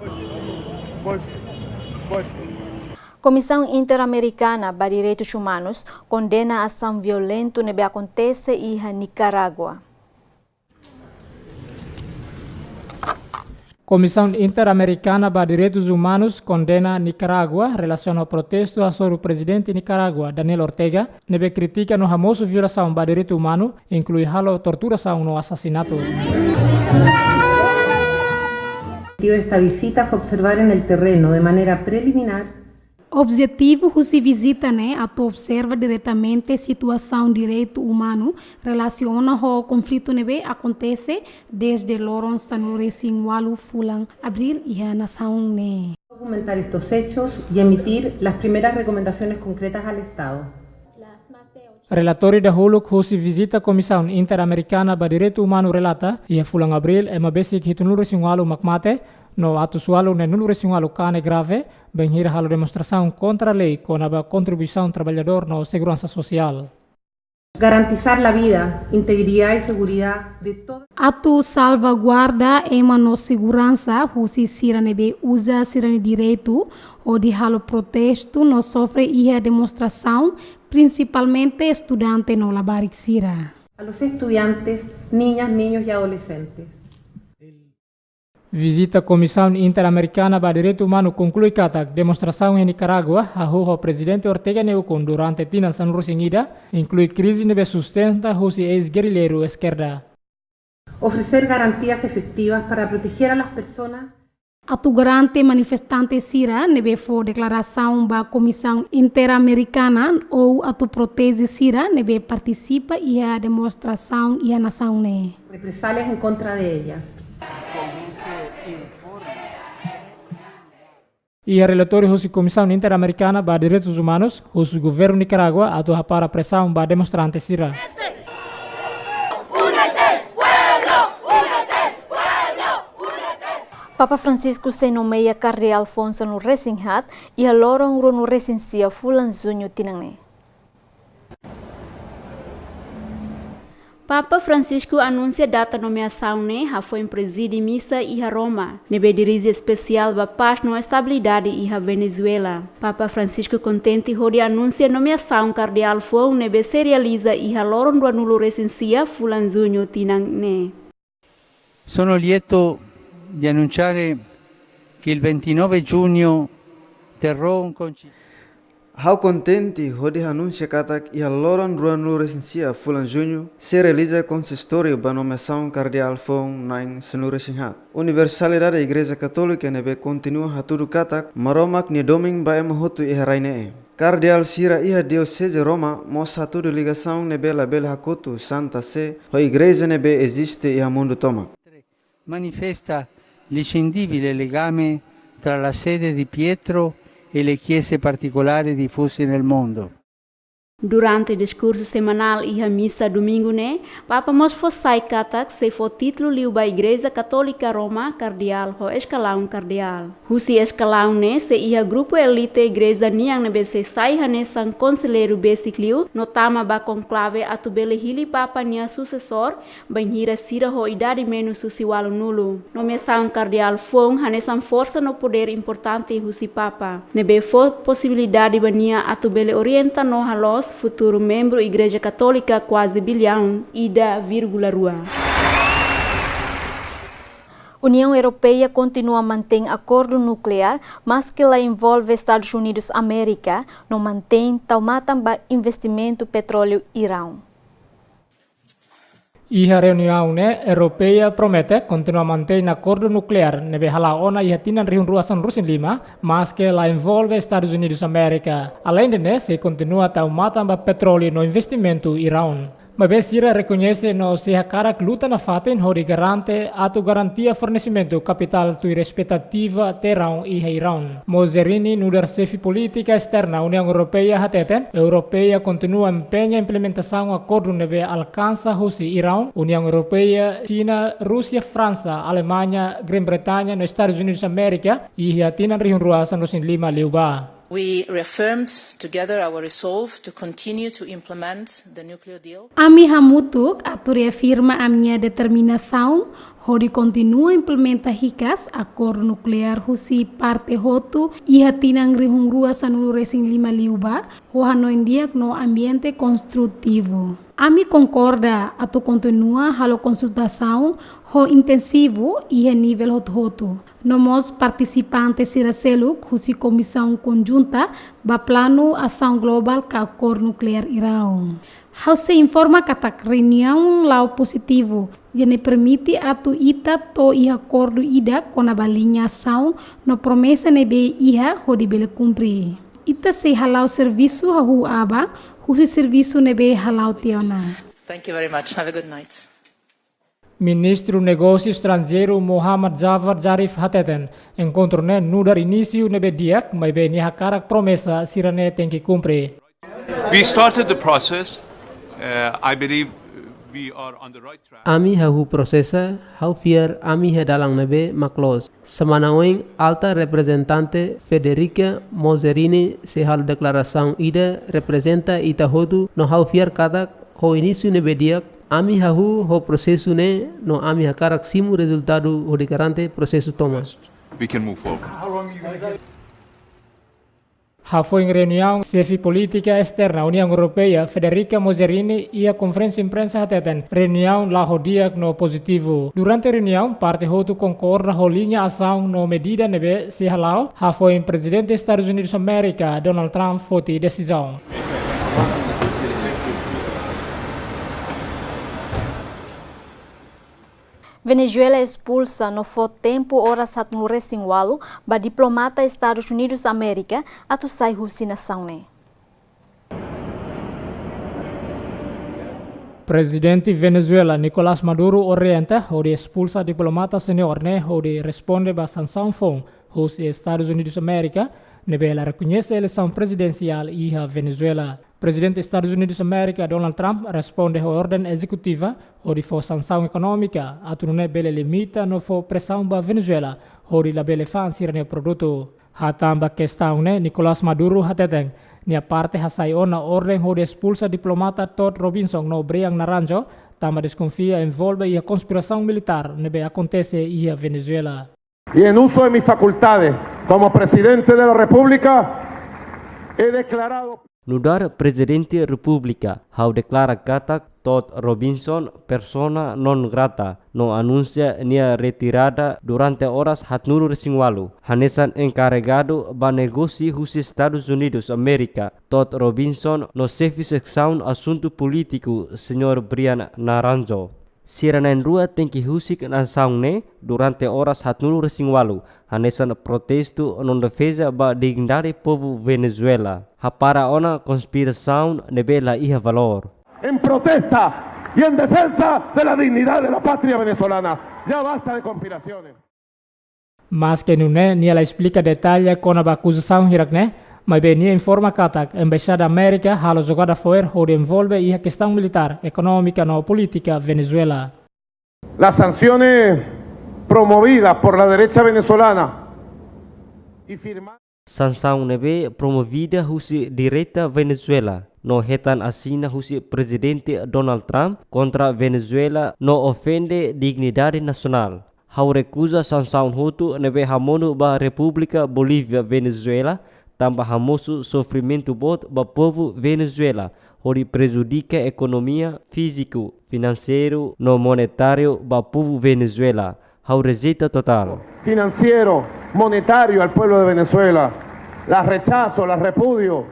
Komisaun Interamerikana ba Direitus Umanus kondena asaun violentu ne'ebé akontese iha Nikarágua. Komisaun Interamerikana ba Direitus Umanus kondena Nikarágua relasiona ho protestu hasoru Prezidente Nikarágua, Daniel Ortega, ne'ebé kritika no hamosu violasaun ba direitu umanu, inklui halo torturasaun no asasinatu. Objetivo de esta visita fue observar en el terreno de manera preliminar. Objetivu husi vizita ne'e atu observa diretamente situasaun direitu umanu relasiona ho konflitu ne'ebé akontese dezde loron sanulu-resin-ualu fulan Abríl iha nasaun ne'e. Documentar estos hechos y emitir las primeras recomendaciones concretas al Estado. Relatóriu dahuluk husi vizita Komisaun Interamerikana ba Direitu Umanu relata, iha fulan Abríl ema besik hitunulu-resin-ualu mak mate, no atus ualu neenulu-resin-ualu kanek grave, bainhira halo demonstrasaun kontra lei kona-ba kontribuisaun traballadór no seguransa sosiál. Garantizar la vida, integridad y seguridad de todas. Atu salvaguarda ema no seguransa husi sira ne'ebé uza sira-nia direitu hodi halo protestu no sofre iha demonstrasaun, prinsipalmente estudante no labarik sira. A los estudiantes, niñas, niños y adolescentes. Vizita Komisaun Interamerikana ba Direitu Umanu konklui katak demonstrasaun iha Nikarágua hahú ho Prezidente Ortega nia ukun durante tinan sanulu-resin-ida, inklui krize ne'ebé sustenta husi eis-gerrilleiru eskerda. Ofrecer garantías efectivas para proteger a las personas. Atu garante manifestante sira ne'ebé fó deklarasaun ba Komisaun Interamerikana ou atu proteje sira ne'ebé partisipa iha demonstrasaun iha nasaun ne'e. Represalias en contra de ellas. Iha relatóriu husi Komisaun Interamerikana ba Direitus Umanus, husu governu Nikarágua atu hapara presaun ba demonstrante sira. Papa Francisco sei nomeia Kardeál foun sanulu-resin-haat iha loron ruanulu-resin-sia fulan Juñu tinan ne'e. Papa Francisco anunsia data nomeasaun ne'e hafoin prezide misa iha Roma, ne'ebé dirije espesiál ba pás no estabilidade iha Venezuela. Papa Francisco kontente hodi anunsia nomeasaun kardeál foun ne'ebé sei realiza iha loron ruanulu-resin-sia fulan Juñu tinan ne'e. Sono lieto di annunciare che il ventinove giugno terrò un concilio. Ha'u kontente hodi anunsia katak iha loron ruanulu-resin-sia fulan Juñu sei realiza konsistóriu ba nomeasaun kardeál foun na'in sanulu-resin-haat. Universalidade Igreja Katólika ne'ebé kontinua hatudu katak Maromak nia domin ba ema hotu iha rai ne'e. Kardeál sira iha Dioseze Roma mós hatudu ligasaun ne'ebé labele hakotu Santa Sé ho igreja ne'ebé eziste iha mundu tomak. Manifesta l'inscindibile legame tra la sede di Pietro e le chiese particolari diffuse nel mondo. Durante diskursu semanál iha misa domingu ne'e, Papa mós fó sai katak sei fó títulu liu ba Igreja Katólika Roma kardeál ho eskalaun kardeál. Husi eskalaun ne'e sei iha grupu elite igreja nian ne'ebé sei sai hanesan konselleiru besik liu no tama ba konklave atu bele hili Papa nia susesór, bainhira sira ho idade menus husi ualunulu. Nomeasaun kardeál foun hanesan forsa no podér importante husi Papa, ne'ebé fó posibilidade ba nia atu bele orienta no haloos futuru membru Igreja Katólika kuaze billaun ida vírgula rua. Uniaun Europeia kontinua mantein akordu nukleár, maske la envolve Estadus Unidus Amérika, no mantein tau matan ba investimentu petróleu Iraun. Iha reuniaun ne'e, Europeia promete kontinua mantein akordu nukleár ne'ebé hala'o ona iha tinan rihun rua sanulu-resin-lima, maske la envolve Estadus Unidus Amérika. Aleinde ne'e, sei kontinua tau matan ba petróleu no investimentu Iraun. Maibé sira rekoñese no sei hakarak luta nafatin hodi garante atu garantia fornesimentu kapitál tuir espetativa terraun iha Iraun. Mogherini nu'udar xefe polítika esterna Uniaun Europeia hateten, Europeia kontinua empeña implementasaun akordu ne'ebé alkansa husi Iraun, Uniaun Europeia, Xina, Rúsia, Fransa, Alemaña, Grã-Bretaña no Estadus Unidus Amérika, iha tinan rihun rua sanulu-resin-lima liubá. We reaffirmed together our resolve to continue to implement the nuclear deal. Ami hamutuk atu reafirma ami-nia determinasaun hodi kontinua implementa hikas akordu nukleár husi parte hotu iha tinan rihun rua sanulu-resin-lima liubá, ho hanoin di'ak no ambiente konstrutivu. Ami konkorda atu kontinua halo konsultasaun ho intensivu iha nivel hotu-hotu. No mós partisipante sira seluk husi Komisaun Konjunta ba Planu Asaun Globál ka Akordu Nukleár Iraun. Ha'u sei informa katak reuniaun la'o pozitivu, ida-ne'e permite atu ita to'o iha akordu ida kona-ba liña asaun no promesa ne'ebé iha hodi bele kumpre. Ita sei hala'o servisu hahú aban husi servisu ne'ebé hala'o tiha ona. Thank you very much. Have a good night. Ministru Negósiu Estranjeiru Mohammad Javad Zarif hateten, enkontru ne'e nu'udar inísiu ne'ebé di'ak, maibé nia hakarak promesa sira-ne'e tenke kumpre. We started the process. Uh, I believe we are on the right track. Ami hahú prosesa, ha'u fiar ami iha dalan ne'ebé mak loos. Semana oin, Alta Reprezentante Federica Mogherini sei halo deklarasaun ida reprezenta ita hotu no ha'u fiar katak ho inísiu ne'ebé di'ak, ami hahú ho prosesu ne'e no ami hakarak simu rezultadu hodi garante prosesu tomak. We can move forward. Hafoin reuniaun, xefe polítika esterna Uniaun Europeia, Federica Mogherini, iha konferénsia imprensa hateten, reuniaun la'o di'ak no pozitivu. Durante reuniaun, parte hotu konkorda ho liña asaun no medida ne'ebé sei hala'o, hafoin Prezidente Estadus Unidus Amérika, Donald Trump, foti desizaun. Venezuela espulsa no fó tempu oras haatnulu-resin-ualu ba diplomata Estadus Unidus Amérika atu sai husi nasaun ne'e. Prezidente Venezuela Nicolás Maduro orienta hodi espulsa diplomata seniór ne'e hodi responde ba sansaun foun husi Estadus Unidus Amérika, ne'ebé la rekoñese eleisaun prezidensiál iha Venezuela. Prezidente Estadus Unidus Amérika, Donald Trump, responde ho orden ezekutiva hodi fó sansaun ekonómika, atu nune'e bele limita no fó presaun ba Venezuela hodi labele fa'an sira-nia produtu. Hatán ba kestaun ne'e, Nicolás Maduro hateten, nia parte hasai ona orden hodi espulsa diplomata Todd Robinson no Brian Naranjo, tanba deskonfia envolve iha konspirasaun militár ne'ebé akontese iha Venezuela. Y en uso de mis facultades como presidente de la República, he declarado. Nu'udar Prezidente Repúblika, ha'u deklara katak Todd Robinson persona non grata, no anunsia nia retirada durante oras haatnulu-resin-ualu. Hanesan enkarregadu ba negósiu husi Estadus Unidus Amérika, Todd Robinson, no xefe seksaun asuntu polítiku, señór Brian Naranjo. Sira na'in-rua tenke husik nasaun ne'e durante oras haatnulu-resin-ualu, hanesan protestu no defeza ba dignidade povu Venezuela. Hapara ona konspirasaun ne'ebé la iha valór. En protesta y en defensa de la dignidad de la patria venezolana. Ya basta de conspiraciones. Maske nune'e, nia la esplika detalle kona-ba akuzasaun hirak-ne'e, maibé nia informa katak Embaixada Amérika halo jogada fo'er hodi envolve iha kestaun militár, ekonómika no polítika Venezuela. Las sanciones promovidas por la derecha venezolana y firmadas. Sansaun ne'ebé promovida husi direita Venezuela, no hetan asina husi Prezidente Donald Trump kontra Venezuela no ofende dignidade nasionál. Ha'u rekuza sansaun hotu ne'ebé hamonu ba Repúblika Bolívia Venezuela, tanba hamosu sofrimentu boot ba povu Venezuela, hodi prejudika ekonomia, fíziku, finanseiru no monetáriu ba povu Venezuela. Ha'u rejeita totál. Financiero, monetario al pueblo de Venezuela. Las rechazo, las repudio.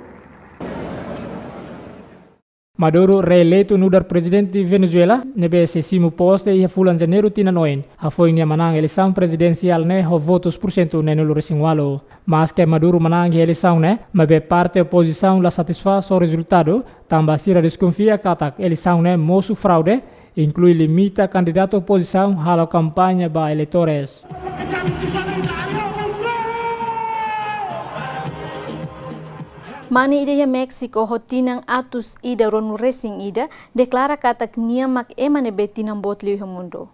Maduro, reeleitu nu'udar prezidente Venezuela, ne'ebé sei simu poste iha fulan Janeiru tinan oin, hafoin nia manán eleisaun prezidensiál ne'e ho votus pursentu neenulu-resin-ualu. Maske Maduro manán iha eleisaun ne'e, maibé parte opozisaun la satisfás ho rezultadu, tanba sira deskonfia katak eleisaun ne'e mosu fraude, inklui limita kandidatu opozisaun halo kampaña ba eleitores. Mane ida iha Méxiku ho tinan atus ida ruanulu-resin-ida deklara katak nia mak ema ne'ebé tinan boot liu iha mundu.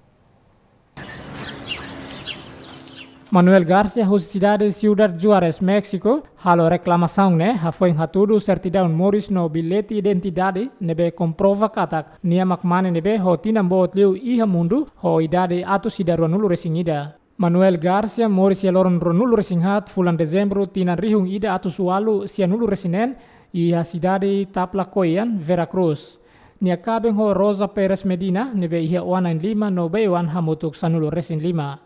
Manuel Garcia, husi sidade Ciudad Juárez, Méxiku, halo reklamasaun ne'e hafoin hatudu sertidaun moris no billete identidade ne'ebé komprova katak nia mak mane ne'ebé ho tinan boot liu iha mundu ho idade atus ida ruanulu-resin-ida. Manuel Garcia moris iha loron ruanulu-resin-haat fulan Dezembru tinan rihun ida atus ualu sianulu-resin-neen iha sidade Tlacoyan, Veracruz. Nia kaben ho Rosa Pérez Medina, ne'ebé iha oan na'in-lima no bei-oan hamutuk sanulu-resin-lima.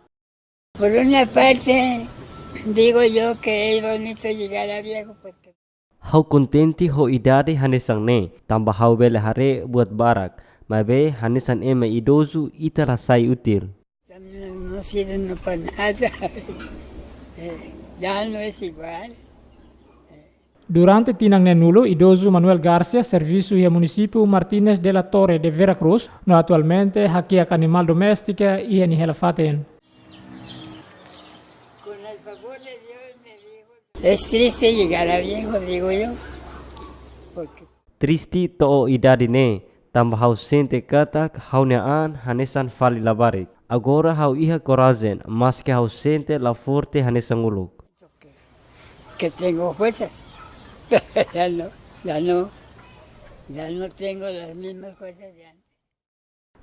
Por una parte, digo yo que es bonito llegar a viejo, porque... Ha'u kontente ho idade hanesan ne'e, tanba ha'u bele haree buat barak, maibé hanesan ema idozu ita la sai útil. También no sirve no para nada. Eh, ya no es igual. Durante tinan neenulu, idozu Manuel Garcia servisu iha munisípiu Martínez de la Torre de Veracruz, no atualmente hakiak animál doméstika iha nia hela fatin. Es triste llegar a viejo, digo yo, porque... Triste to'o idade ne'e, tanba ha'u sente katak ha'u-nia an hanesan fali labarik. Agora ha'u iha korajen, maske ha'u sente la forte hanesan uluk. Que tengo fuerzas. Ya no, ya no, ya no tengo las mismas fuerzas de antes.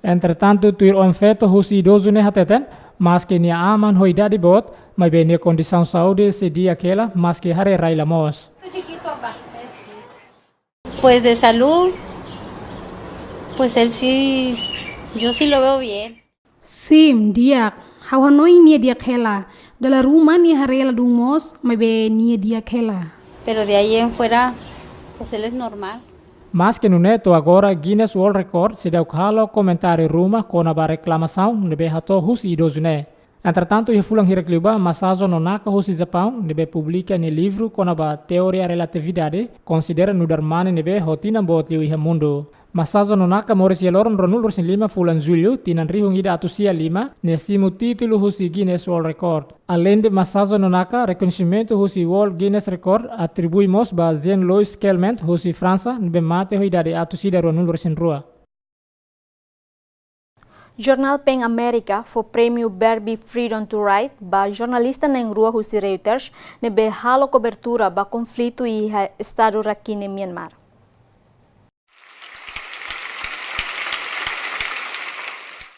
Entretantu, tuir oan-feto husi idozu ne'e hateten, maske nia aman ho idade boot, maibé nia kondisaun saúde sei di'ak hela, maske haree rai la moos. Pues de salud, pues él sí, yo sí lo veo bien. Sim, di'ak. Ha'u hanoin nia di'ak hela. Dala ruma nia haree ladún moos, maibé nia di'ak hela. Pero de ahí en fuera, pues él es normal. Maske nune'e, to'o agora Guinness World Record seidauk halo komentáriu ruma kona-ba reklamasaun ne'ebé hato'o husi idozu ne'e. Entretantu, iha fulan hirak liubá, Masazo Nonaka husi Japaun, ne'ebé publika nia livru kona-ba teoria relatividade, konsidera nu'udar mane ne'ebé ho tinan boot liu iha mundu. Masazo Nonaka moris iha loron ruanulu-resin-lima fulan Jullu, tinan rihun ida atus sia lima, nia simu títulu husi Guinness World Record. Aleinde Masazo Nonaka, rekoñesimentu husi World Guinness Record atribui mós ba Jean-Louis Calment husi Fransa, ne'ebé mate ho idade atus ida ruanulu-resin-rua. Jornál PEN Amérika fó prémiu Barbie Freedom to Write ba jornalista na'in-rua husi Reuters, ne'ebé halo kobertura ba konflitu iha estadu Rakhine, Myanmar.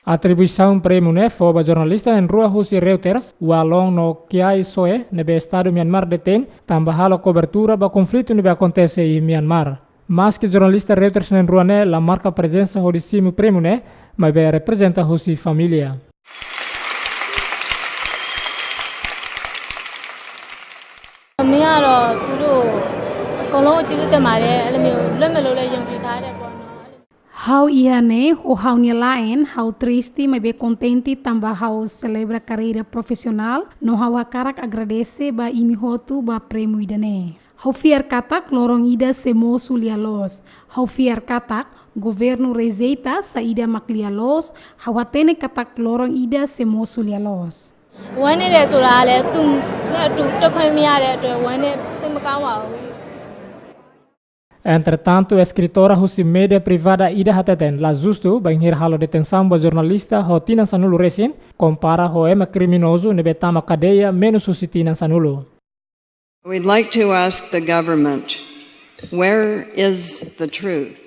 Atribuisaun prémiu ne'e fó ba jornalista na'in-rua husi Reuters, Wa Lone no Kyaw Soe, ne'ebé estadu Myanmar detein, tanba halo kobertura ba konflitu ne'ebé akontese iha Myanmar. Maske jornalista Reuters na'in-rua ne'e la marka prezensa hodi simu prémiu ne'e, maibé reprezenta husi família. Myanmar အကုန်လုံးကိုကျေးဇူးတင်ပါတယ်။ အဲ့လိုမျိုးလွတ်မယ်လို့လည်းယုံကြည်ထားတဲ့ပေါ့နော်။ Ha'u iha ne'e, ho ha'u-nia la'en, ha'u triste maibé kontente tanba ha'u selebra karreira profisionál, no ha'u hakarak agradese ba imi hotu ba prémiu ida-ne'e. Ha'u fiar katak loron ida sei mosu lia-loos. Ha'u fiar katak governu rejeita saida mak lia-loos, ha'u hatene katak loron ida sei mosu lia-loos. ဝမ်းနည်းတယ်ဆိုတာကလည်း သူနဲ့အတူတက်ခွင့်မရတဲ့အတွက် ဝမ်းနည်းစိတ်မကောင်းပါဘူး။ Entretantu, eskritora husi média privada ida hateten la justu bainhira halo detensaun ba jornalista ho tinan sanulu-resin, kompara ho ema kriminozu ne'ebé tama kadeia menus husi tinan sanulu. We'd like to ask the government, where is the truth?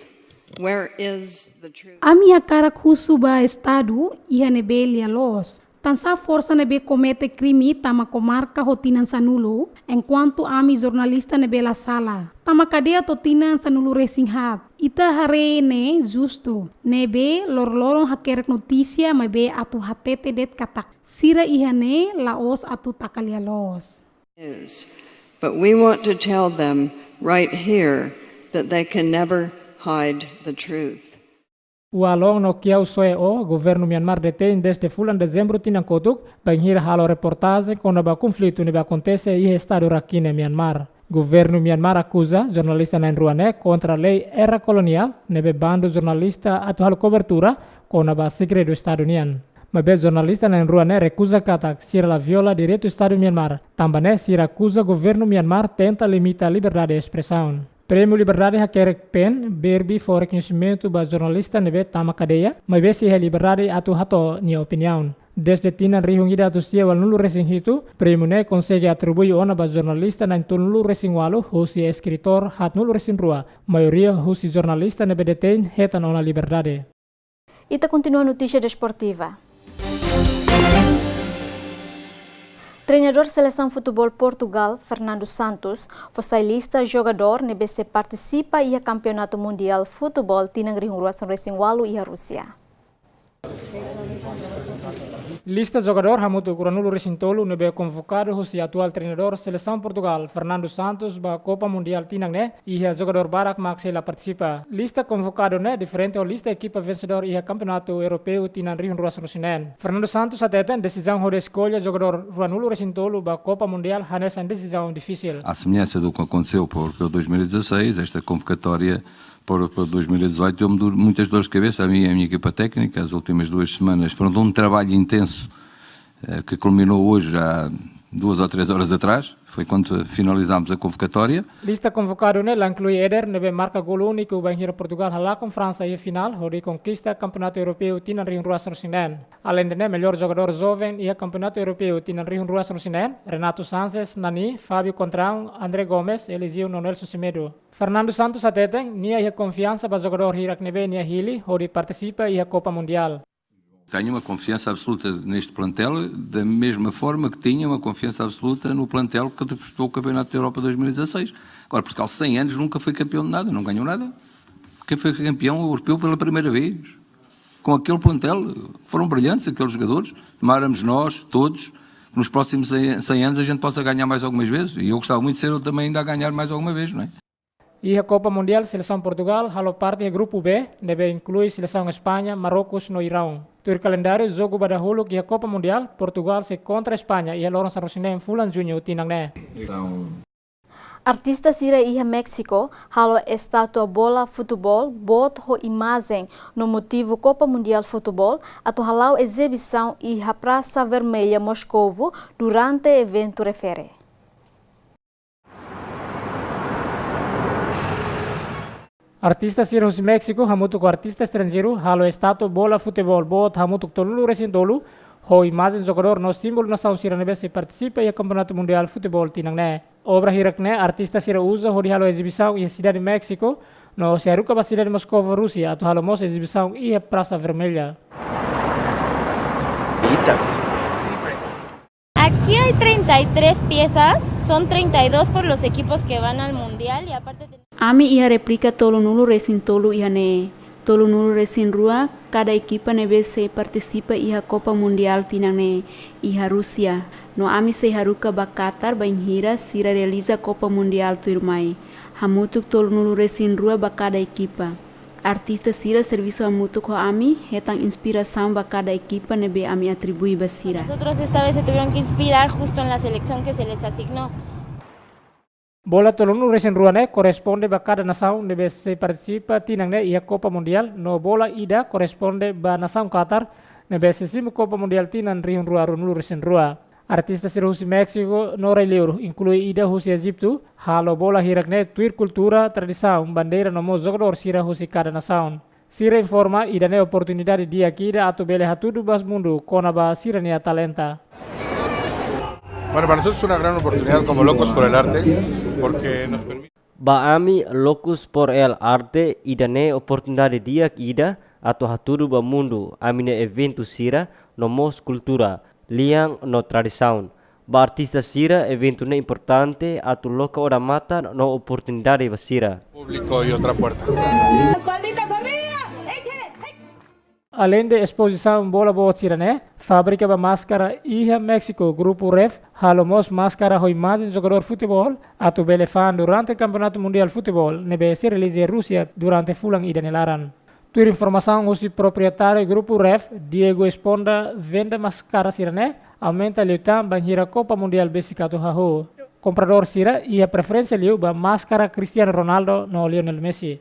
Where is the truth? Ami hakarak husu ba Estadu iha ne'ebé lia-loos. Tansá forsa ne'ebé komete krime tama komarka ho tinan sanulu, enkuantu ami jornalista ne'ebé la sala tama kadeia to'o tinan sanulu-resin-haat. Ita haree ne'e justu, ne'ebé loroloron hakerek notísia maibé atu hatete de'it katak sira iha ne'e la'ós atu taka lia-loos. Is. But we want to tell them right here that they can never hide the truth. Wa Lone no Kyaw Soe, governu Myanmar detein dezde fulan Dezembru tinan kotuk, bainhira halo reportajen kona-ba konflitu ne'ebé akontese iha estadu Rakhine, Myanmar. Governu Myanmar akuza jornalista na'in-rua ne'e kontra lei era koloniál, ne'ebé bandu jornalista atu halo kobertura kona-ba segredu estadu nian. Maibé jornalista na'in-rua ne'e rekuza katak sira la viola direitu estadu Myanmar, tanba ne'e sira akuza governu Myanmar tenta limita liberdade espresaun. Prémiu Liberdade hakerek PEN, Barbie fó rekoñesimentu ba jornalista ne'ebé tama kadeia, maibé sei iha liberdade atu hato'o nia opiniaun. Dezde tinan rihun ida atus sia ualunulu-resin-hitu, prémiu ne'e konsege atribui ona ba jornalista na'in-tolunulu-resin-ualu husi eskritór haatnulu-resin-rua, maioria husi jornalista ne'ebé detein hetan ona liberdade. Ita kontinua notísia desportiva. Treinadór selesaun futeból Portugal, Fernando Santos, fó sai lista jogadór ne'ebé sei partisipa iha Kampeonatu Mundiál Futeból tinan rihun rua sanulu-resin-ualu iha Rúsia. Lista jogadór hamutuk ruanulu-resin-tolu ne'ebé konvokadu husi atuál treinadór selesaun Portugal, Fernando Santos, ba Kopa Mundiál tinan ne'e, iha jogadór barak mak sei la partisipa. Lista konvokadu ne'e diferente ho lista ekipa vensedór iha Kampeonatu Europeu tinan rihun rua sanulu-resin-neen. Fernando Santos hateten desizaun hodi eskolla jogadór ruanulu-resin-tolu ba Kopa Mundiál hanesan desizaun difisil. À semelhança do que aconteceu para o Europeu dois mil e dezasseis, esta convocatória para o Europeu dois mil e dezoito deu-me du-, muitas dores de cabeça, a mim e à minha equipa técnica. As últimas duas semanas foram de um trabalho intenso, eh, que culminou hoje, há duas ou três horas atrás. Foi quando finalizámos a convocatória. Lista konvokadu ne'e la inklui Éder, ne'ebé marka golu úniku bainhira Portugal halakon Fransa iha finál hodi konkista Kampeonatu Europeu tinan rihun rua sanulu-resin-neen. Aleinde ne'e, mellór jogadór joven iha Kampeonatu Europeu tinan rihun rua sanulu-resin-neen, Renato Sanches, Nani, Fábio Contrao, André Gomes, Eliseu no Nelson Semedo. Fernando Santos hateten, nia iha konfiansa ba jogadór hirak ne'ebé nia hili hodi partisipa iha Kopa Mundiál. Tenho uma confiança absoluta neste plantel, da mesma forma que tinha uma confiança absoluta no plantel que disputou o Campeonato da Europa dois mil e dezasseis. Agora, Portugal, cem anos, nunca foi campeão de nada, não ganhou nada. Quem foi campeão europeu pela primeira vez? Com aquele plantel, foram brilhantes aqueles jogadores. Tomáramos nós, todos, que nos próximos cem, cem anos a gente possa ganhar mais algumas vezes. E eu gostava muito de ser eu também ainda a ganhar mais alguma vez, não é? Iha Kopa Mundiál, selesaun Portugal halo parte iha grupu B, ne'ebé inklui selesaun España, Marrocos no Irão. Tuir kalendáriu, jogu ba dahuluk iha Kopa Mundiál, Portugal sei kontra España iha loron sanulu-resin-neen fulan Juñu tinan ne'e. Então, Artista sira iha Méxiku halo estátua bola futeból boot ho imajen no motivu Copa Mundial Futeból atu hala'o ezibisaun iha Praça Vermelha, Moscovo, durante eventu refere. Artista sira husi Méxiku hamutuk ho artista estranjeiru halo estátua bola futeból boot hamutuk tolunulu-resin-tolu, ho imajen jogadór no símbolu nasaun sira ne'ebé sei partisipa iha Kampeonatu Mundiál Futeból tinan ne'e. Obra hirak ne'e artista sira uza hodi halo ezibisaun iha sidade Méxiku, no sei haruka ba sidade Moscovo, Rúsia, atu halo mós ezibisaun iha Praça Vermelha. Aquí hay treinta y tres piezas, son treinta y dos por los equipos que van al mundial y aparte ten- Ami iha réplika tolunulu-resin-tolu iha ne'e. Tolunulu-resin-rua kada ekipa ne'ebé sei partisipa iha Copa Mundial tinan ne'e iha Rúsia. No ami sei haruka ba Qatar bainhira sira realiza Copa Mundial tuirmai. Hamutuk tolunulu-resin-rua ba kada ekipa. Artista sira servisu hamutuk ho ami, hetan inspirasaun ba kada ekipa ne'ebé ami atribui ba sira. Nosotros esta vez se tuvieron que inspirar justo en la selección que se les asignó. Bola tolunulu-resin-rua ne'e korresponde ba kada nasaun ne'ebé sei partisipa tinan ne'e iha Copa Mundial, no bola ida korresponde ba nasaun Qatar ne'ebé sei simu Copa Mundial tinan rihun rua ruanulu-resin-rua. Artista sira husi Méxiku no rai-liur, inklui ida husi Ejitu, halo bola hirak ne'e tuir kultura, tradisaun, bandeira no mós jogadór sira husi kada nasaun. Sira informa ida-ne'e oportunidade di'ak ida atu bele hatudu ba mundu kona-ba sira-nia talenta. Bueno, para nosotros es una gran oportunidad como Locos por el Arte, porque nos permite... Ba ami, Locos por el Arte, ida-ne'e oportunidade di'ak ida atu hatudu ba mundu ami-nia eventu sira no mós kultura, lian no tradisaun. Ba artista sira, eventu ne'e importante atu loke odamatan no oportunidade ba sira. Público y otra puerta. Las palmitas arriba, échale, hey. Aleinde espozisaun bola boot sira-ne'e, fábrika ba máskara iha Méxiku, Grupu Ref, halo mós máskara ho imajen jogadór futeból atu bele fa'an durante Kampeonatu Mundiál Futeból ne'ebé sei realiza iha Rúsia durante fulan ida nia laran. Tuir informasaun husi proprietáriu Grupu Ref, Diego Esponda, venda máskara sira-ne'e aumenta liután bainhira Copa Mundial besik atu hahú. Kompradór sira iha preferénsia liu ba máskara Cristiano Ronaldo no Lionel Messi.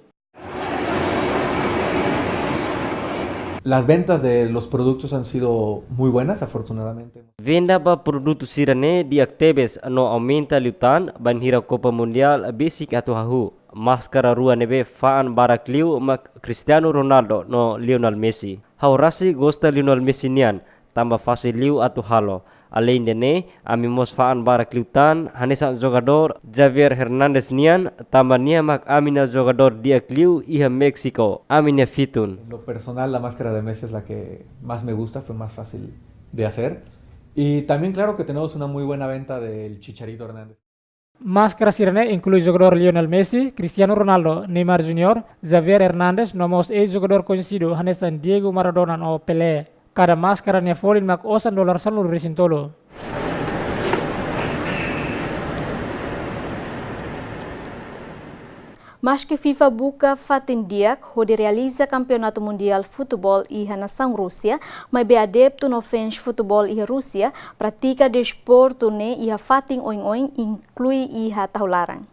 Las ventas de los productos han sido muy buenas, afortunadamente. Venda ba produtu sira-ne'e di'ak tebes no aumenta liután bainhira Copa Mundial besik atu hahú. Máskara rua ne'ebé fa'an barak liu mak Cristiano Ronaldo no Lionel Messi. Ha'u rasik gosta Lionel Messi nian, tanba fasil liu atu halo. Aleinde ne'e, ami mós fa'an barak liután hanesan jogadór Javier Hernández nian, tanba nia mak ami-nia jogadór di'ak liu iha Méxiku, ami-nia fitun. En lo personal, la máscara de Messi es la que más me gusta, fue más fácil de hacer. Y también, claro que tenemos una muy buena venta del Chicharito Hernández. Máskara sira-ne'e inklui jogadór Lionel Messi, Cristiano Ronaldo, Neymar Junior, Javier Hernández, no mós eis-jogadór koñesidu hanesan Diego Maradona no Pelé. Kada máskara nia folin mak osan dolar sanulu-resin-tolu. Maske FIFA buka fatin di'ak hodi realiza Kampeonatu Mundiál Futeból iha nasaun Rúsia, maibé adeptu no fans futeból iha Rúsia pratika desportu ne'e iha fatin oin-oin, inklui iha tahu laran.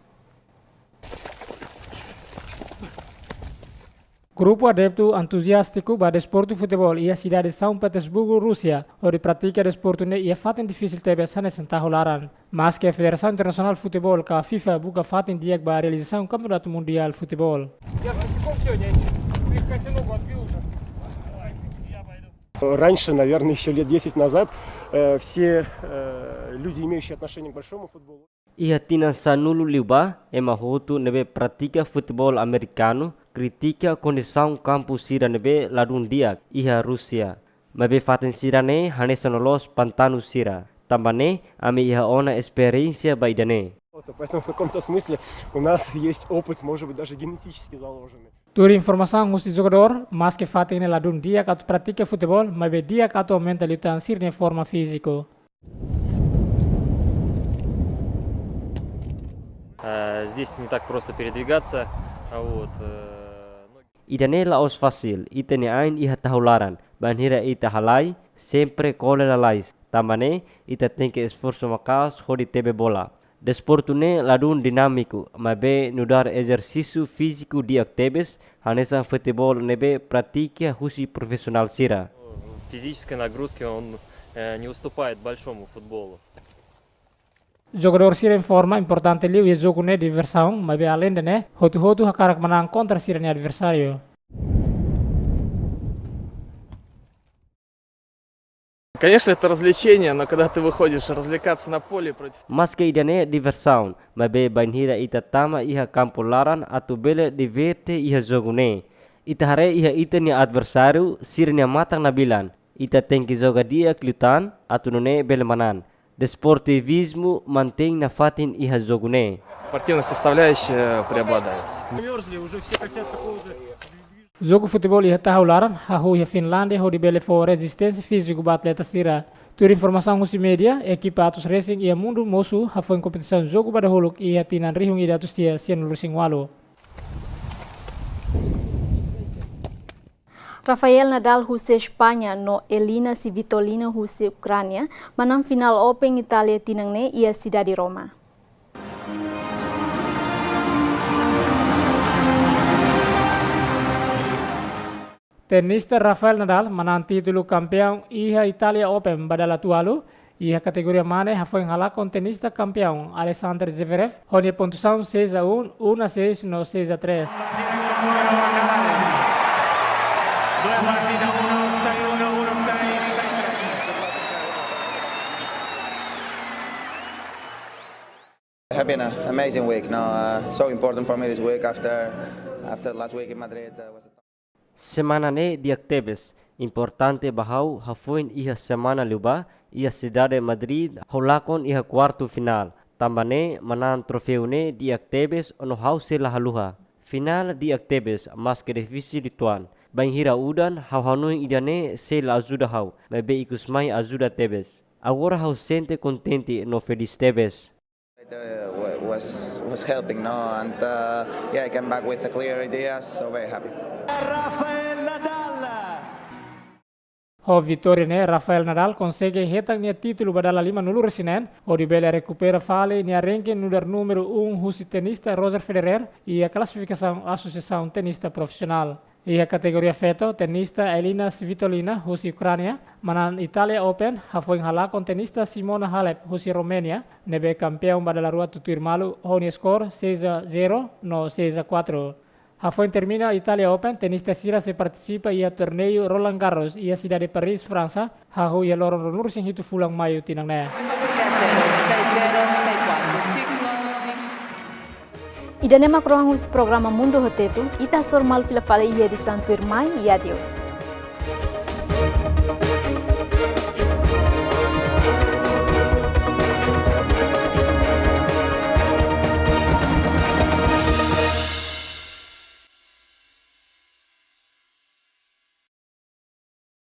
Grupu adeptu entuziástiku ba desportu futeból iha sidade São Petersburgo, Rúsia, hodi pratika desportu ne'e iha fatin difisil tebes hanesan tahu laran. Maske Federasaun Internasionál Futeból ka FIFA buka fatin di'ak ba realizasaun Kampeonatu Mundiál Futeból. Раньше, наверное, ещё лет десять назад, э, все, э, люди, имеющие отношение к большому футболу. Iha tinan sanulu liubá, ema hotu ne'ebé pratika futeból amerikanu kritika kondisaun kampu sira ne'ebé ladún di'ak iha Rúsia. Maibé fatin sira-ne'e hanesan loloos pantanu sira. Tanba ne'e, ami iha ona esperiénsia ba ida-ne'e. Вот, поэтому в каком-то смысле у нас есть опыт, может быть, даже генетически заложенный. Tuir informasaun husi jogadór, maske fatin ne'e ladún di'ak atu pratika futeból, maibé di'ak atu aumenta liután sira-nia forma fíziku. Э, здесь не так просто передвигаться, а вот, э, ноги... Ida-ne'e la'ós fasil, ita-nia ain iha tahu laran, bainhira ita halai, sempre kole lalais, tanba ne'e, ita tenke esforsu maka'as hodi tebe bola. Desportu ne'e ladún dinámiku, maibé nu'udar ezersísiu fíziku di'ak tebes, hanesan futeból ne'ebé pratika husi profisionál sira. Физической нагрузки он э, не уступает большому футболу. Jogadór sira informa importante liu iha jogu ne'e diversaun, maibé aleinde ne'e, hotu-hotu hakarak manán kontra sira-nia adversáriu. Конечно, это развлечение, но когда ты выходишь развлекаться на поле против... Maske ida-ne'e diversaun, maibé bainhira ita tama iha kampu laran atu bele diverte iha jogu ne'e. Ita haree iha ita-nia adversáriu sira-nia matan nabilan. Ita tenke joga di'ak liután atu nune'e bele manán. Desportivizmu mantein nafatin iha jogu ne'e. Спортивная составляющая преобладает. Jogu futeból iha tahu laran hahú iha Finlándia hodi bele fó rezisténsia fíziku ba atleta sira. Tuir informasaun husi média, ekipa Atos Racing iha mundu mosu hafoin kompetisaun jogu ba dahuluk iha tinan rihun ida atus sia sianulu-resin-ualu. Rafael Nadal husi España no Elina Svitolina husi Ukránia manán finál Open Itália tinan ne'e iha sidade Roma. Tenista Rafael Nadal manán títulu kampiaun iha Itália Open ba dala itualu, iha kategoria mane hafoin halakon tenista kampiaun Alexander Zverev ho nia pontuasaun seis a um, um a seis no seis a três. Having an amazing week. No, uh, so important for me this week after after last week in Madrid. Uh, was a Semana ne'e di'ak tebes, importante ba ha'u hafoin iha semana liubá iha sidade Madrid ha'u lakon iha kuartu finál. Tanba ne'e manán troféu ne'e di'ak tebes no ha'u sei la haluha. Finál di'ak tebes, maske difisil uitoan. Bainhira udan, ha'u hanoin ida-ne'e sei la ajuda ha'u, maibé ikus mai ajuda tebes. Agora ha'u sente kontente no felís tebes. It uh, wa- was was helping, no, and uh, yeah, I came back with a clear idea, so very happy. Ho vitória ne'e, Rafael Nadal konsege hetan nia títulu ba dala limanulu-resin-neen, hodi bele rekupera fali nia ranking nu'udar númeru um husi tenista Roger Federer iha klasifikasaun Asosiasaun Tenista Profisionál. Iha kategoria feto, tenista Elina Svitolina husi Ukránia manán Itália Open hafoin halakon tenista Simona Halep husi Roménia, ne'ebé kampiaun ba dala rua tutuir malu ho nia skor seis a zero no seis a kuatru. Hafoin termina Itália Open, tenista sira sei partisipa iha torneiu Roland Garros iha sidade Paris, Fransa, hahú iha loron ruanulu-resin-hitu fulan Maiu tinan ne'e. Ida-ne'e mak rohan husi programa Mundu ho Tetu, ita hasoru malu fila fali iha edisaun tuirmai, i adeus.